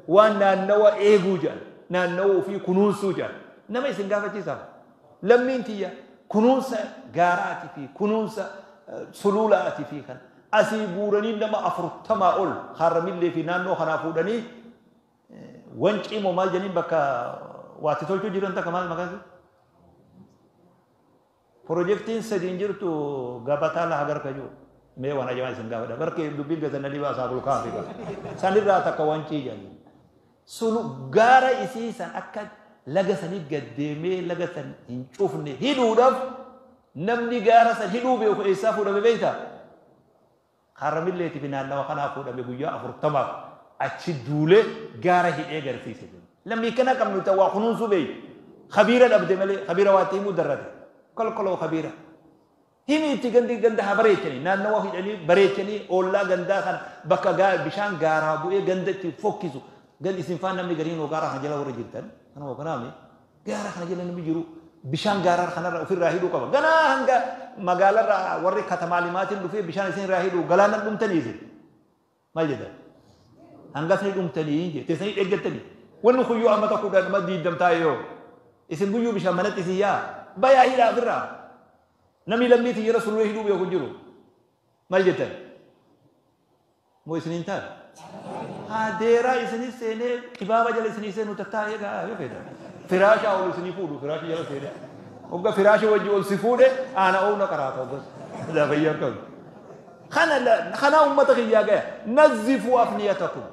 [SPEAKER 1] waan naannawa eeguu jedhan, naannawa ofii kunuunsuu jedhan nama isin gaafachiisaa. Lammiin tiyya kunuunsa gaaraatii fi kunuunsa suluulaatii fi kan asii guuranii nama 40 ol harramillee fi naannoo kanaa fuudhanii wancii moo maal jedhaniin bakka waatti tolchuu jiran takka maal maqaan? Pirojektiin sadiin jirtu gabataa lafa garka jiru. Mee waan ajabaa isin gaafadha. Barkee dubbiin keessan na dhibaa isaa bulkaa fi sanirraa takka wancii jedhanii. Sulu gaara isii san akka laga sanii gad deemee laga san hin cufne hidhuudhaaf namni gaara san hidhuu beeku eessaa fuudhame beektaa? Harramilleetii fi naannawa kanaa fuudhame guyyaa 40f achi duulee gaara hidhee garsiise. Lammii kana qabnu ta'u waa kunuunsuu beeku. Khabiira dhabde malee khabiira waa itti himuu darrate. Kolkoloo khabiira. Himi itti gandi ganda haa bareechanii naannawa hidhanii bareechanii oollaa gandaa kana bakka bishaan gaaraa bu'ee ganda itti fokkisu. Gandi isin faan namni gariin gaara kana jala warra jirtan. Kanuma kanaami gaara kana jala namni jiru bishaan gaaraa kanarra ofirraa hidhuu qaba. Ganaa hanga magaalarraa warri katamaa limaatiin dhufee bishaan isin irraa hidhuu galaana dhumtanii isin. Maal jedhan? Hanga isin dhumtanii jee teessanii eeggattanii. Wanni kun yoo amma tokko nama diiddam taa'e yoo isin guyyuu bishaan manatti isin yaa bayaa hidhaa ofirraa. Namni lammiitiin yeroo sulula hidhuu beeku jiru. Maal jettan? Moo isin hin taane? Haa deeraa isinii seenee qibaaba jala isinii seenu tattaa'ee gaa yoo feetan. Firaashaa ol isinii fuudhu firaasha jala seenee. Hogga firaasha wajji ol si fuudhe aana oona qaraata hoggas. Lafayyaa qabu. Kana uummata kiyyaa gaya. Nazzifuu afniyatakum.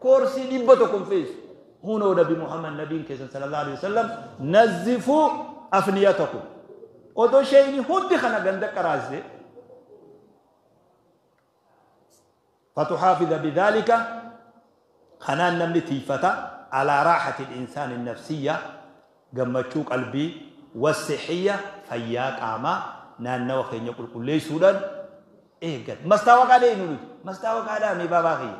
[SPEAKER 1] Koorsii 100 hin feesu. Hunoo Nabi Muhammad nabiin keessan sallallahu alaihi wasallam nazzifuu afniyatakum. Odoo sheeyni hundi kana ganda qaraasise. فتحافظ بذلك خنان نمني تيفتا على راحة الإنسان النفسية قمتشو قلبي والصحية فياك آما نان وخين يقول كل سودان إيه قد ما استوى عليه نولد ما استوى على مي بابا خي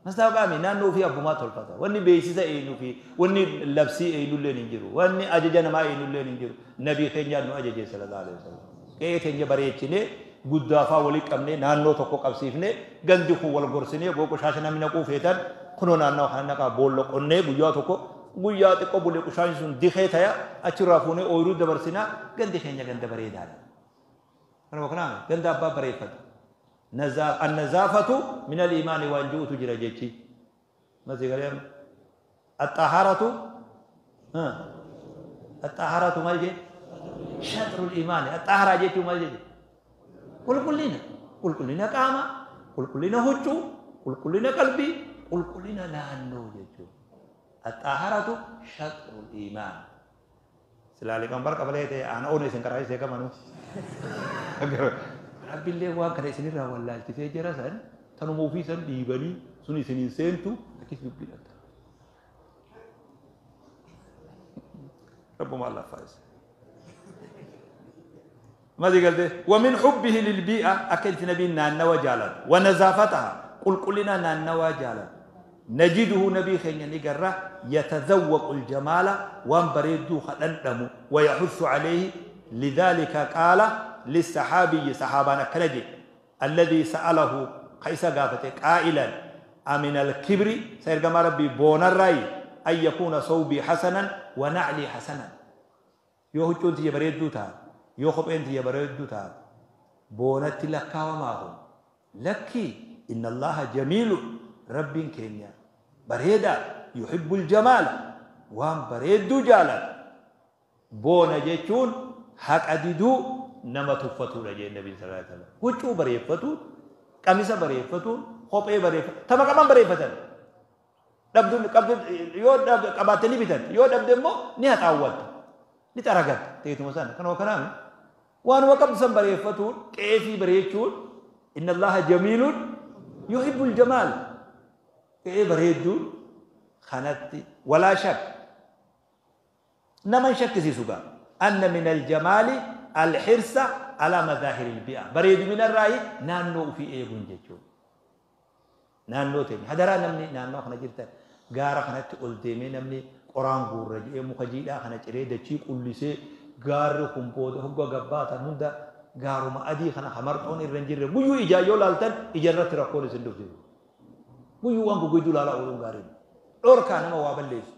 [SPEAKER 1] Mastaaqaami naannoo ofii abbumaa tolfata. Wanni beeksisa eenyu fi wanni labsii eenyulleen hin jiru. Wanni ajaja namaa eenyulleen hin jiru. Nabii keenyaan nu ajaje sallallahu alaihi wasallam. Qe'ee keenya bareechinee guddaafaa walii qabnee naannoo tokko qabsiifnee gandi kun wal gorsinee boo qoshaasha namni naquu feetan kunoo naannoo kana naqaa boolla qonnee guyyaa tokko guyyaa xiqqoo bulee qoshaasni sun dikee taya achirraa fuunee ooyiruu dabarsinaa gandi keenya ganda bareedaadha. Kanuma kanaan ganda abbaa bareeffata. النزافة من الإيمان وأن جئت جرى جيتشي ما قال الطهارة الطهارة ما جي شطر الإيمان الطهارة جيتي ما جي قل كلنا قل كلنا قامة قل كلنا هجو قل كلنا قلبي قل كلنا نانو جيتو الطهارة شطر الإيمان سلالي كم بركة بليته أنا أوني سنكراي سيكا ربي اللي هو كان يسني راه ولا التفاجر جرسن تنمو في سن ديبني سني سنين سنتو أكيد بيبي ربما الله فايز ماذا قال ده؟ ومن حبه للبيئة أكلت نبينا نوى جالا ونزافتها قل كلنا نوى جالا نجده نبي خينا نقرأ يتذوق الجمال وانبريدو خلندم ويحث عليه لذلك قال للصحابي صحابنا كنجي الذي سأله قيس قافته قائلا أمن الكبر سيرجم ربي بون الرأي أن يكون صوبي حسنا ونعلي حسنا يوهو أنت يبريد دوتا يوخب أنت يبريد دوتا بونت لك وما هو لكي إن الله جميل رب كينيا بريدا يحب الجمال وان بريد جالا بون جيتون حق أديدو نما تفتو لجي النبي صلى الله عليه وسلم وچو بريفتو قميص بريفتو خوبه بريفتو تما كمان بريفتن دبدون قبل يو دب قباتني بيتن يو دب دمو ني هتاوت ني ترغت تيتو مسان كانوا كلام وان وقب سن بريفتو كيفي بريچون ان الله جميل يحب الجمال كي بريدو خانتي ولا شك نما شك سيسوغا ان من الجمال الحرص على مظاهر البيئة بريد من الرأي نانو في ايغون جيچو نانو تاني هدرا نمني نانو خنا جرتا غارا خنا تقول ديمي نمني قران غور جي مخجيدا خنا چري دچي قلسه غار خمبود هغا غباتا هندا غارو ما ادي خنا خمرطون الرنجر غيو اجا يو لالتن اجرت ركول سندوف غيو وان غوجو لالا اولون غارين دوركا نما وابليس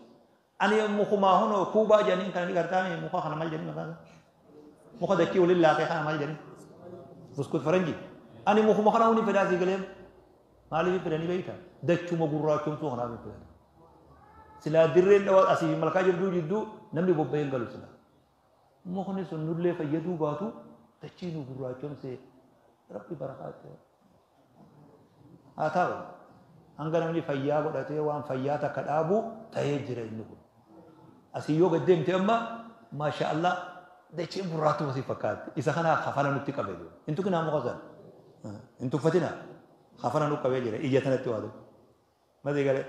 [SPEAKER 1] اني مخما هونو كوبا جانين كان غرتامي مخا خنا مال جانين مخا مخا دكي ولي لاقي خنا مال جانين بسكوت فرنجي اني مخما خنا وني فداسي غليم مالي فداني بيتا دچو مغراچوم تو خنا فداني سلا درين دوا اسي ملكا جدو جدو نمني بوبين غلو سلا مخني سنولي فيدو باتو دچينو غراچوم سي ربي بركات آتاو hanga namni fayyaa godhatee waan fayyaa takka dhaabu ta'ee jira inni kun. Asii yoo gad deemte amma maasha Allah dachee gurraatuma si fakkaatti. Isa kana kafana nutti qabee jiru. Hin tuqinaa muka sana. Hin tuffatinaa. Kafana nu qabee jira ija tanatti waa ta'u. Mazi galee.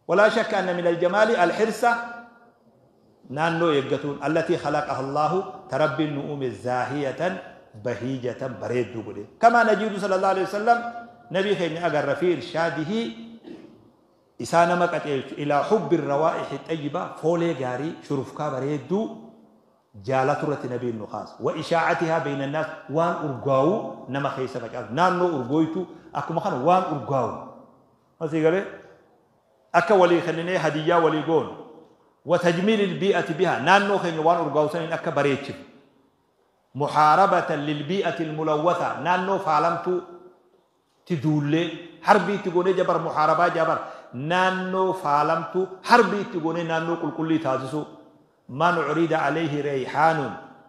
[SPEAKER 1] ولا شك أن من الجمال الحرص نانو يقتون التي خلقها الله تربي النؤوم زاهية بهيجة بريد كما نجد صلى الله عليه وسلم نبي خيني أقر في إرشاده إسانا مكتئ إلى حب الروائح الطيبة فولي غاري شرفكا بريدو جالة نبي النخاس وإشاعتها بين الناس وان أرقاو نما خيسة فجأة نانو أرقويتو أكو مخانا وان أرقاو ماذا قال أكا ولي خليني هدية ولي قون وتجميل البيئة بها نانو خيني وان أرقاو سنين أكا بريتش محاربة للبيئة الملوثة نانو فعلمتو تدولي حربي تقولي جبر محاربة جبر نانو فعلمتو حربي تقولي نانو كل كل تازسو من عريد عليه ريحان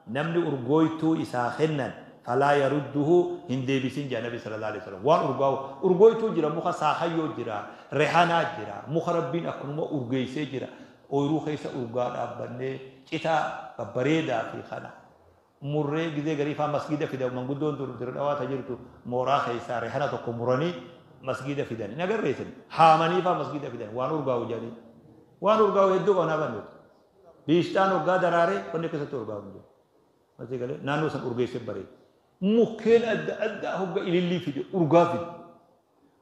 [SPEAKER 1] نمني أرغويتو إساخنا فلا يرده هندي بسين جاء النبي صلى الله عليه وسلم وان أرغاو أرغويتو جرا مخا ساخيو جرا ريحانا جرا مخا ربين أكنما أرغيسي جرا أويرو خيسا أرغان أبني چتا بريدا في خنا murree gizee garii faa masgida fida manguddoon dur dirdhawaa tajirtu mooraa keessaa reehana tokko muranii masgida fidan hin agarreessan haamanii faa masgida fidan waan urgaa'u jedhanii waan urgaa'u hedduu qabnaa bannuuti biishtaan urgaa daraaree wanni keessatti urgaa'u hin jiru masii galee naannoo san urgeessee bareeda mukkeen adda addaa hogga ilillii fide urgaa fide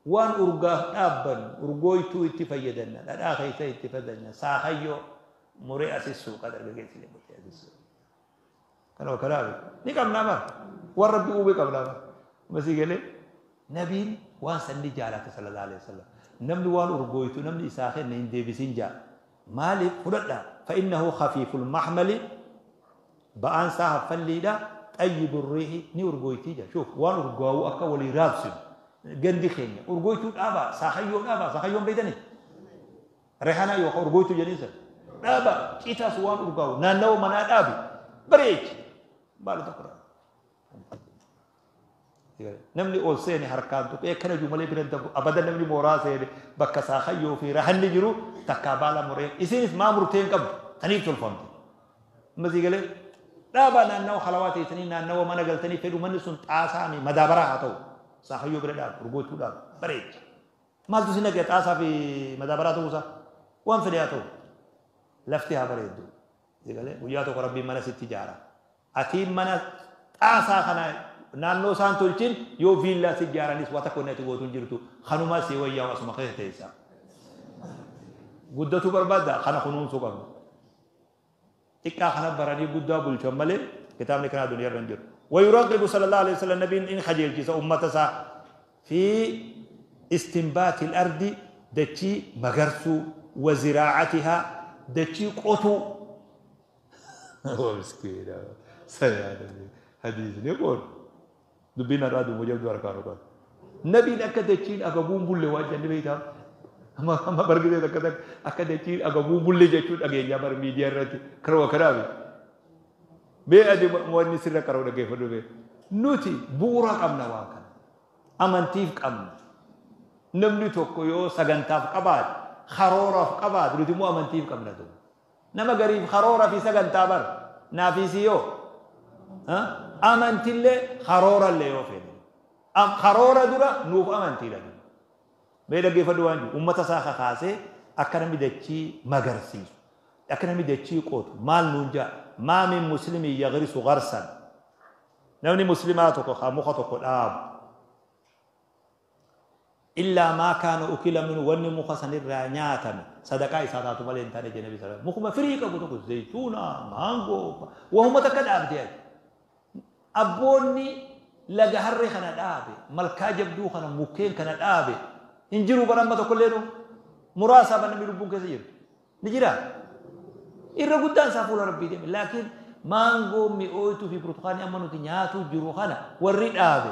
[SPEAKER 1] Waan urgaaf dhaabbannu urgooytuu itti fayyadanna, dhadhaa keessa itti fayyadanna, saakayyoo muree asis suuqa dargaggeessi murtee asis suuqa. Kanuma kanaaf ni qabnaa bara waan rabbi uume qabnaa bara. Masii galee nabiin waan san ni jaalata sallallahu alaihi wasallam. Namni waan urgooytu namni isaa kenne hin deebisin jaa. Maaliif fudhadhaa? Fa'innahu khafiiful mahmali, ba'aan isaa haffalliidha, xayyibu riihi, ni urgooytii jaa. Shuuf, waan urgaa'u akka walii raabsinu. Gandi keenya urgooytuu dhaabaa, saakayyoo dhaabaa, saakayyoon beektanii? Rehanaa yookaan urgooytuu jedhanii sana. Dhaabaa, citaas waan urgaa'u naannawa manaa dhaabi. Bareechi. Baala tokko dhaaba. Namni ol seene harkaan tuqee akkana jiru malee bira darbu abadan. Namni mooraa seene bakka saakayyoo fi rahanni jiru takkaa baala muree isinis maa murtee hin qabdu taniif tolfamte. Masii galee dhaabaa naannawa halawaa teessanii, naannawa mana galtanii fedhu, manni sun xaasaa mi madaabaraa haa ta'u, saakayyoo bira dhaabu, urgootuu dhaabu, bareecha. Maaltu si naqee xaasaa fi madaabaraa ta'uusaa? Waan fedhe haa ta'u. Lafti haa bareeddu. Galee guyyaa tokko rabbiin mana sitti ijaara. Atiin mana xaasaa kana naannoo isaan tolchin yoo viillaa si ijaaranis waa takka wanni ati gootu hin jirtu. Kanumaa si wayyaa asuma keessa teessa. Guddatuu barbaadda, kana kunuunsuu qabna. Xiqqaa kana baranii guddaa bulchan malee kitaabni kanaa duniyaa irra hin jiru. ويرغب صلى الله عليه وسلم, nabiin in qajeelchisa ummata isaa, في استنبات الأرض, dachii magarsuu, وزراعتها, dachii qotuu. Miskiina hadiisni kun dubbiin har'aa duuba jabduu harkaan qabu. Nabiin akka dachiin agabuun bulle waan jenni beektaa? Amma bargisee takka takka akka dachiin agabuun bulle jechuun dhageenyaa bar miidiyaa irratti karoo kanaafi. Mee ati wanni sirra qaroo dhaggeeffadhu mee. Nuti bu'uura qabna waan kana. Amantiif qabna. Namni tokko yoo sagantaaf qabaate, karooraaf qabaate, nuti immoo amantiif qabna ta'u. Nama gariif karoora fi sagantaa bar naafisi yoo amantillee karoorallee yoo fedhe. Karoora dura nuuf amantiidha. Mee dhaggeeffadhu waan jiru, uummata isaa kakaasee akka namni dachii magarsiisu, akka namni dachii qotu maal nuun jaa? ما من مسلم يغرس غرسا, namni muslimaa tokko haa muka tokko dhaabu, إلا ما كان أكل منه, wanni muka sanirraa nyaatame sadaqaa isaa taatu malee hin taane jee nabi sallallahu. Mukuma firii qabu tokko, zaytuuna, maangoo, wahuma takka dhaabdee ati. Abboonni laga harree kana dhaabe, malkaa jabduu kana, mukkeen kana dhaabe hin jiru bara amma tokko illee muraasa ban namni lubbuun keessa jiru ni jira. Irra guddaan isaa fuula rabbii deeme. Laakiin maangoo mi'ooytuu fi burtukaanii amma nuti nyaatuu jiru kana warri dhaabe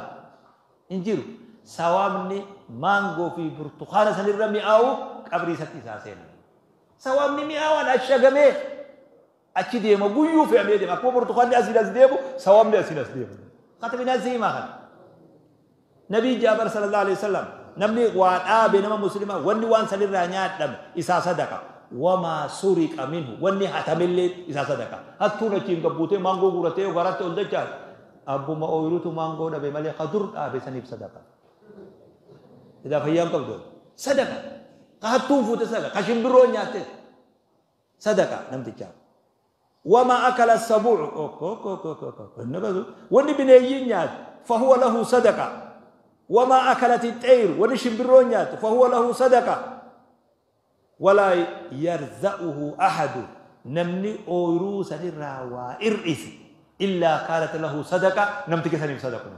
[SPEAKER 1] hin jiru. Sawaabni maangoo fi burtukaana sanirra mi'aawu qabrii isatti isaa seena. Sawaabni mi'aawaan ashagamee achi deema, guyyuu fe'amee deema. Akkuma burtukaanni asiin as deemu, sawaabni asiin as deema. Katabina ziimaa kana. Nabii Jaabar sallallahu alaihi wasallam, namni waa dhaabe, nama muslimaa, wanni waan sanirraa nyaadhame isaa sadaqa. وما سرق منه, wanni hatamillee isaa sadaqa. Hattuun achiin gabbuutee maangoo guuratee garatti ol dachaa, abbuma ooyiruutu maangoo dhabe malee kadur dhaabe saniif sadaqa. Idaa fayyaan qabdu sadaqa. Ka hattuun fuute sadaqa. Ka shimbirroon nyaatte sadaqa namtichaa. وما أكل السبع, wanni bineeyyiin nyaate, فهو له صدقة. وما أكلت الطير, wanni shimbirroon nyaate, فهو له صدقة. ولا يرزأه أحد, namni ooyiruu sanirraa waa ir'ise, إلا كانت له صدقة, namticha saniif sadaqa.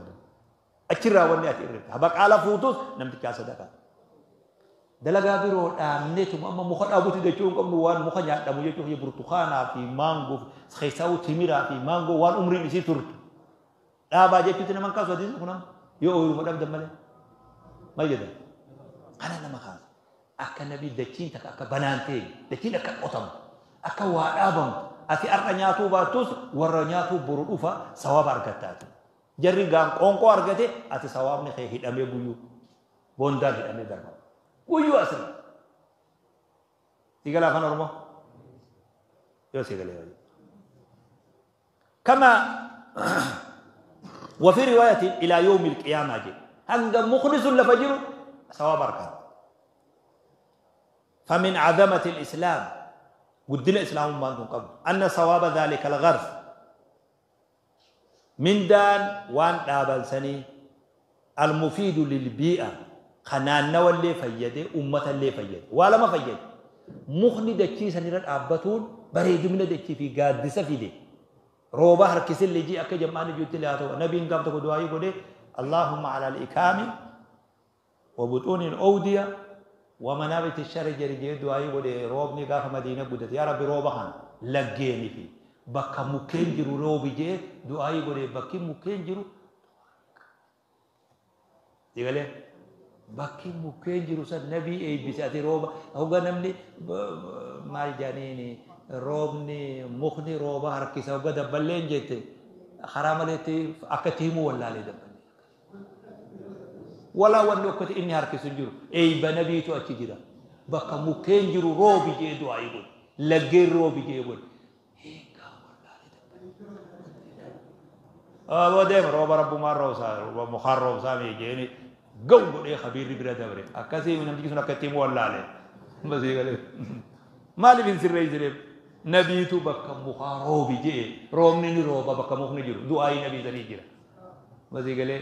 [SPEAKER 1] Achirraa wanni ati irrifte habaqaala fuutus namtichaa sadaqa. Dalagaa biroo dhaabneetuma amma muka dhaabuti jechuu hin qabnu. Waan muka nyaadhamu jechuun burtukaanaa fi maangoo, keessaa'u timiraa fi maangoo, waan umriin isii turtu dhaabaa jechuutti nama kaasu. Hadiisni kun yoo ooyiruma dhabdan malee maal jedhan kana nama kaasa. Akka nabii dachiin takka akka banaan ta'e, dachiin akka qotamtu, akka waa dhaabamtu. Ati har'a nyaatuu baattus warra nyaatuu boru dhufa sawaaba argattaati. Jarri gaan qoonqoo argate, ati sawaabni kee hidhamee guyyuu boondaan hidhamee darba guyyuu asirra. Sigala afaan Oromoo yoo sigalee كما وفي رواية إلى يوم القيامة جي هنگا مخلص لفجر ثواب أركان. فمن عظمة الإسلام, قدنا إسلام ما أنتم قبل، أن ثواب ذلك الغرس, mindaan waan dhaaban sanii, المفيد للبيئة. Kanaannawallee fayyade, uummatallee fayyade. Waa lama fayyade. Mukni dachii sanirra dhaabbatuun bareedumina dachii fi gaaddisa fide. Rooba harkisillee jii akka jam'aan ijuutti haa ta'u. Nabiin gaaf tokko du'aayii godhe Allahumma ala al-ikaami wa buxuuni al-awdiya wa manaabiti shajari jee du'aayii godhe. Roobni gaafa Madiina guddate, yaa Rabbi, rooba kana laggeeni fi bakka mukkeen jiru roobi jee du'aayii godhe. Bakki mukkeen jiru digalee, bakki mukkeen jiru san nabii eebbise. Ati rooba hogga namni maal jedhaniini, roobni mukni rooba harkisa hogga dabballeen jette, karaa maleetti akka itti himuu wallaalee dabballee. Walaa wanni okkati inni harkisu hin jiru. Eeyba nabiitu achi jira. Bakka mukkeen jiru roobi jee du'aayii godhe, laggeen roobi jee godhe. Eegaa wallaalee dabballee. Aboo deema, rooba rabbumaan roobsaa, mukaan roobsaa mee jeeni ga'u godhee kabiirri bira dabre. Akkasii namtichi sun akka itti himu wallaalee. Basii galee. Maaliif hin sirreessineef? Nabiitu bakka mukaa roobi jee, roobni ni rooba bakka mukni jiru. Du'aayii nabii sanii jira. Basii galee.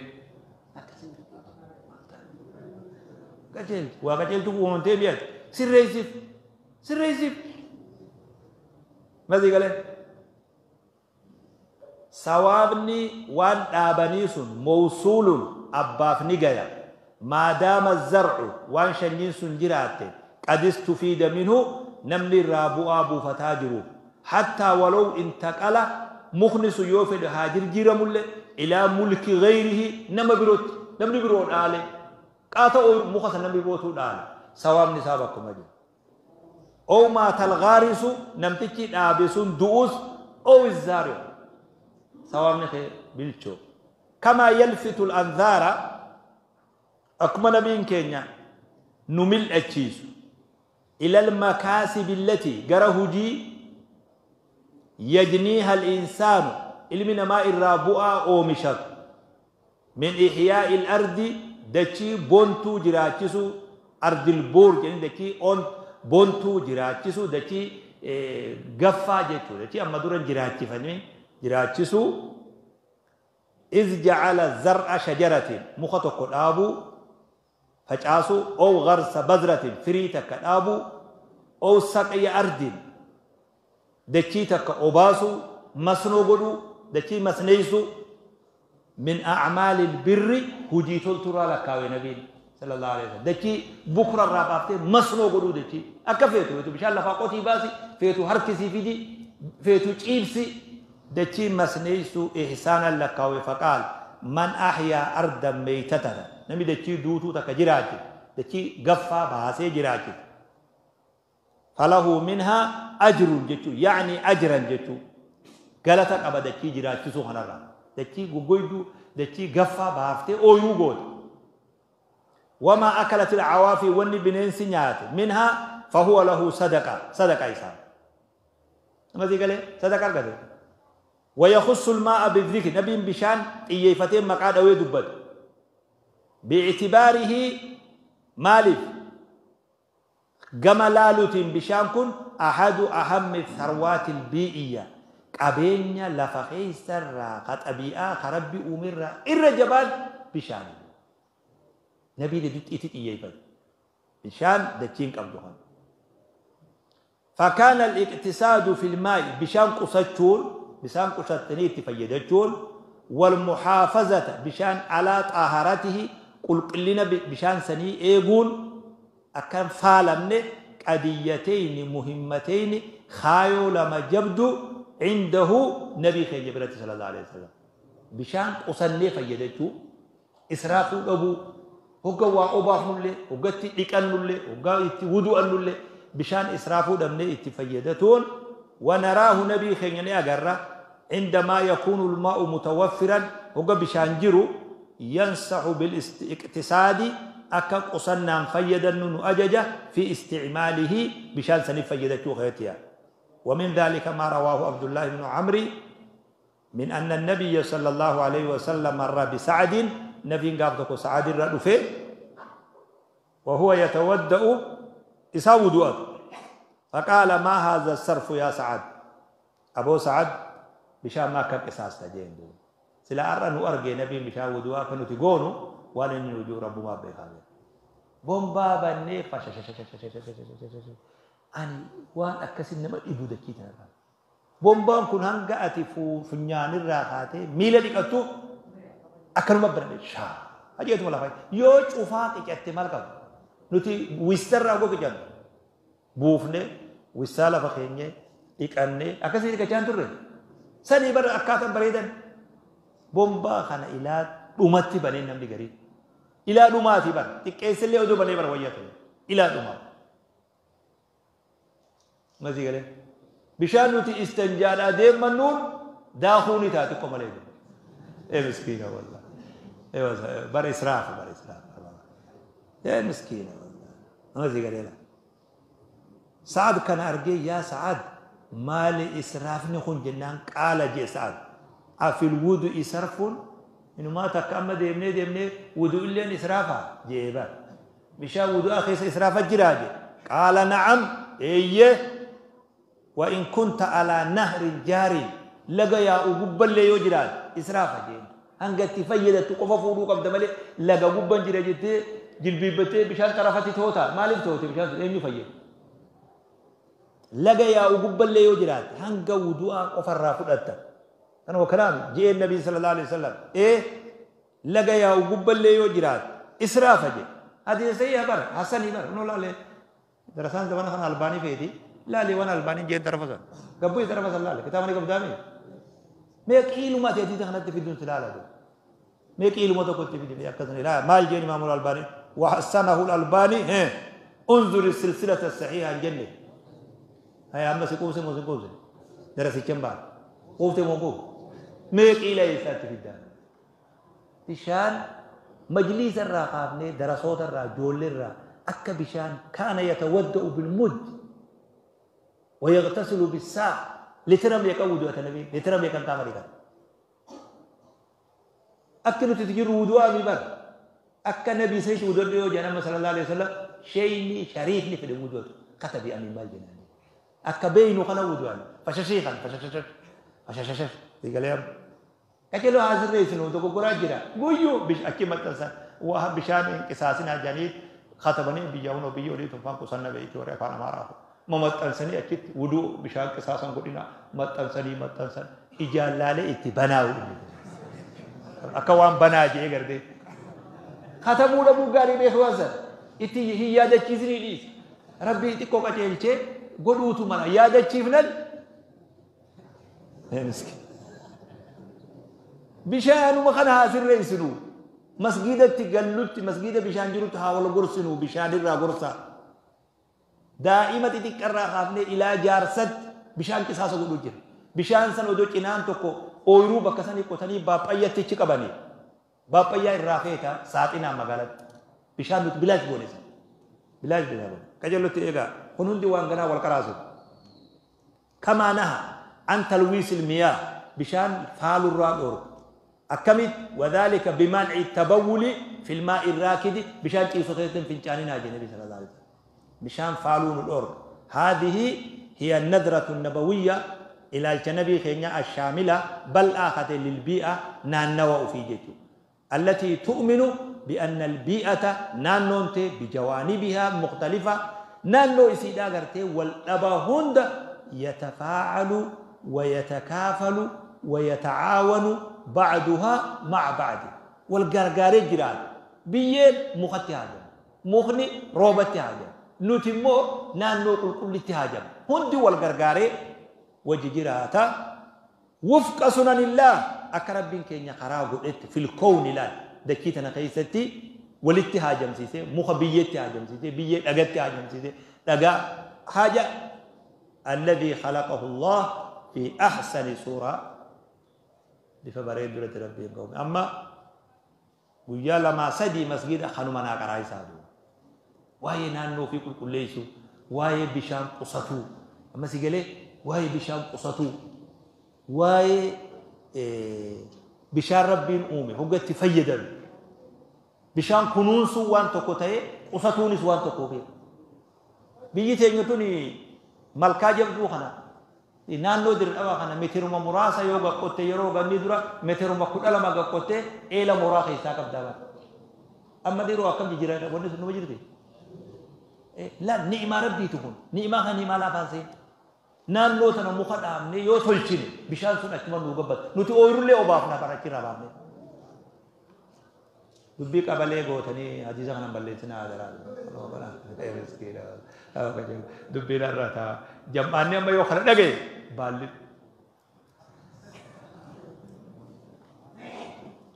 [SPEAKER 1] Qajeeltu. Waa qajeeltu uumamtee mi'ate. Sirreessiif. Sirreessiif. Basii galee. Sawaabni waan dhaabanii sun mawsuulun abbaaf ni gaya. Maadaama zar'u waan shanyiin sun jiraatte qad istufiida minhu namni irraa bu'aa buufataa jiru. Hattaa walow intaqala mukni sun yoo fedhe haa jirjiiramullee ilaa mulki gayrihi nama birootti, namni biroo dhaale, qaata muka san namni birootu dhaale, sawaabni isaa bakkuma jiru. Ow maatal gaarisu namtichi dhaabe sun du'us, ow izzaari'u sawaabni kee bilchoo. Kamaa yalfitu al-anzaara akkuma nabiin keenya nu mil'achiisu ilal makaasibi allati gara hujii yajniiha al-insaanu ilmi namaa irraa bu'aa oomishatu min ihyaa'i al-ardi dachii bontuu jiraachisuu, ardil buur jedhanii dachii on bontuu jiraachisuu, dachii gaffaa jechuudha, dachii amma dura jiraachifanii jiraachisuu. Iz ja'ala zar'a shajaratin muka tokko dhaabuu, facaasuu, ow gharsa bazratin firii takka dhaabuu, ow saqya ardin dachii takka obaasuu, masnoo godhuu, dachii masneeysuu, min a'maali birri hujii tolturraa lakkaawe nabiin sallallahu alaihi wasallam. Dachii bukra irraa baaftee masnoo godhuu, dachii akka feetu feetu bishaan lafaa qotii baasi, feetu harkisii fidi, feetu ciibsi, dachii masneeysuu ihsaanan lakkaawe. Faqaal man ahyaa ardan meeytatana namni dachii duutuu takka jiraache, dachii gaffaa baasee jiraache, falahu minhaa ajrun jechuu, yaani ajran jechuu, galata qaba dachii jiraachisuu kanarraa, dachii goggoyduu, dachii gaffaa baaftee ooyuu goote. Wamaa akalat ilcawaafi wanni bineensi nyaate minhaa fahuwa lahu sadaqa, sadaqa isaa namasii galee sadaqa argate. ويخص الماء بالذكر نبي بشان xiyyeeffatee maqaa dhawee dubbate باعتباره maaliif gama laaluutiin bishaan kun أحد أهم الثروات البيئية qabeenya lafa keeysarraa ka xabii'aa ka rabbi uumirraa irra jabaan bishaan. Nabiin itti xiyyeeffate bishaan dachiin qabdu kan. فكان الاقتصاد في الماء bishaan qusachuun, bishaan qusattanii itti fayyadachuun, والمحافظة bishaan على طهارته qulqullina bishaan sanii eeguun akkan faalamne, قضيتين مهمتين kaayoo lama jabdu عنده nabii keenya biratti صلى الله عليه وسلم. Bishaan qusannee fayyadachuu, israafuu dhabuu, hogga waa obaafnullee, hoggatti dhiqannullee, hoggaa itti wudu'annullee bishaan israafuu dhabnee itti fayyadatuun. ونراه nabii keenya ni agarra عندما يكون الماء متوفرا hogga bishaan jiru ينصح بالاقتصاد akka qusannaan fayyadannu nu ajaja في استعماله bishaan saniif fayyadachuu keetiya. ومن ذلك ما رواه عبد الله بن عمرو من أن النبي صلى الله عليه وسلم مر بسعد نبي قابتك سعد الرأفه وهو يتودأ إسا وضوء فقال ما هذا الصرف يا سعد؟ أبو سعد bishaan maa akkam qisaasta jeen. Duuba sila har'a nu argee nabiin bishaan wudu'aa kan nuti goonu waan inni nu jiru rabbumaa beekaa. Bombaa bannee ani waan akkasii nama dhibu dachii tanarraa. Bombaan kun hanga ati funyaanirraa kaatee miila dhiqattu akkanuma banadhe shaa ajeetuma lafa yoo cufaa qicatte maal qaba? Nuti wistarraa goo qicannu buufne wissaa lafa keenye dhiqanne akkasii dhiqachaa hin turre. Sanii bara akkaataan bareedan bombaa kana ilaa dhumatti banee namni garii. Ilaa dhumaatii bara xiqqeessillee odoo banee bara wayyaa ta'e ilaa dhumaa. Masii galee bishaan nuti istanjaadhaa deemannuun daakuu ni ta'a xiqqoo malee. Ee miskiina wallah. Bara israafa bara israafa. Ee miskiina wallah. Masii galee laa. Sa'ad kana argee yaa Sa'ad maali israafni kun jennaan qaala jee Sa'ad. Afil wudu'i sarfuun inumaa takka amma deemnee deemnee wudu'illeen israafa jee bara. Bishaan wudu'aa keessa israafa jiraa jee. Qaala na'am eeyyee. Wa in kunta alaa nahrin jaarin laga yaa'u gubballee yoo jiraate israafa jeen. Hanga itti fayyadattu qofa fuudhuu qabda malee laga gubban jira jettee jilbiibbattee bishaan xarafatti toota. Maaliif toote bishaan sun eenyu fayyada? Laga yaa'u gubballee yoo jiraate hanga wudu'aa qofarraa fudhatta. Kanuma kanaaf je'een Nabii sallallahu alaihi wasallam ee laga yaa'u gubballee yoo jiraate israafa jedhe. Hadiisa sahiha bara hasanii bara nu laalee darasaan zamana kana albaanii feeti laali waan albaaniin jeen tarafa san gabbuu tarafa san laale kitaaba ni qabdaami. Mee qiiluma ati hadiisa kanatti fiduun si laala jedhe. Mee qiiluma tokko itti fidi mee akkasuma ilaa maal jeen imaamul albaanii wa hassanahu albaanii unzuri silsilata sahiha hin jenne. Haya amma si quubse moo si quubse? Darasicha hin baane. Quubte moo quubse? Mee qiila eessaatti fiddaa? Bishaan majliisa irraa kaafnee darasoota irraa ijoollee irraa akka bishaan kaana yatawadda'u bilmud wa yagtasilu bisaa litira meeqa wudu'ata nabiin litira meeqan qaama dhiqata? Akki nuti itti jirru wudu'aa mi bara? Akka nabii sanitti wudu'adhu yoo jedhan amma sallallahu alaihi wasallam sheeyni shariifni fedhe wudu'atu katabi amiin maal jennaan. Akka beeynu kana wudu'an fashashii kan fashashashash fashashashash eegalee amma. Qaceloo haa sirreessinu dogoggoraa jira guyyuu achi maxxansan waa bishaan hin qisaasinaa jedhanii katabanii biyya hunoo biyya olii tunfaan qusanna beeyti warri afaan amaaraa kun. Mamaxxansanii achitti wuduu bishaan qisaasan godhina maxxansanii maxxansan ijaan laalee itti banaa inni. Akka waan banaa jedhee gartee. Katabuu dhabuu gaarii beeku waan sana. Itti hin yaadachiisinii dhiisi. Rabbii xiqqoo qajeelchee godhuutu mala yaadachiifnan. Bishaanuma kana haa sirreessinu. Masgiidatti gallutti masgiida bishaan jirutti haa wal gorsinu bishaanirraa gorsaa. Daa'ima xixiqqarraa kaafnee ilaa jaarsatti bishaan qisaasa godhuu jira. Bishaan san odoo cinaan tokko ooyiruu bakka sanii qotanii baaphayyatti achi qabanii. Baapayyaa irraa feeta saaxinaa magaalatti. Bishaan nuti bilaash goone sana. Bilaash bishaan goone. Qajeellotti eegaa. Kun hundi waan ganaa wal qaraasu. Kamaa naha an talwiisil miyaa bishaan faalurraa dhoorku. Akkamitti wadhaalika biman'i tabawwuli fil maa'i raakidi bishaan ciisoo keessatti hin fincaaninaa jedhe Nabi sallallahu alaihi wasallam. Bishaan faaluu nu dhoorka. Haadhihi hiya nadratu nabawiyya ilaalcha nabii keenya ashaamila bal'aa kate lilbii'a naannawa ofii jechuudha. Allatii tu'minu bi'anna albii'ata naannoon tee bijawaanibihaa mukhtalifa naannoo isiidhaa gartee wal dhabaa hunda yatafaacalu wa yatakaafalu wa yatacaawanu ba'duhaa ma'a ba'di wal gargaaree jiraata. Biyyeen mukatti haajama. Mukni roobatti haajama. Nuti immoo naannoo qulqullitti haajama. Hundi wal gargaaree wajji jiraata. Wufqa sunanillaah akka Rabbiin keenya karaa godhetti fil kowni laal dachii tana keessatti walitti haajamsiisee muka biyyeetti haajamsiisee biyyee dhagatti haajamsiisee dhagaa haaja alladhii khalaqahu Allah fi ahsani suuraa bifa bareedduratti Rabbiin qawme amma guyyaa lamaa sadii masgiida kanuma naa qaraa isaa duuba waa'ee naannoo fi qulqulleessuu waa'ee bishaan qusatuu amma si galee waa'ee bishaan qusatuu waa'ee bishaan Rabbiin uume hogga itti fayyadame bishaan kunuunsuun waan tokko ta'ee qusatuunis waan tokko beeku. Biyyi teenya tuni malkaa jabduu kana naannoo dirdhabaa kana meetiruma muraasa yoo gaqqotte yeroo ganni dura meetiruma 12 gaqqotte eela mooraa keessaa qabdaa bara. Amma dhiiroo akkam jijjiiraa wanni sun numa jirti. Laal, ni'imaa Rabbiiti kun. Ni'imaa kana ni'imaa laafaan seen. Naannoo tana muka dhaabnee yoo tolchine bishaan sun achuma nuu gabbata. Nuti ooyirullee obaafna bara achirraa baafnee. Dubbii qabalee gootanii hadiisa kana hin balleessinaa adaraa. Dubbiin har'a taa jam'aanni amma yoo kana dhagaye baalli.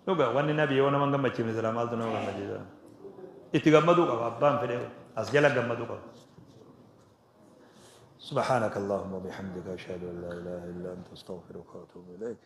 [SPEAKER 1] Dhuga wanni nabi yoo nama hin gammachiifne silaa maaltu nama gammachiisa? Itti gammaduu qaba abbaan fedhe as jala gammaduu qaba. سبحانك اللهم وبحمدك، أشهد أن لا إله إلا أنت، أستغفرك وأتوب إليك.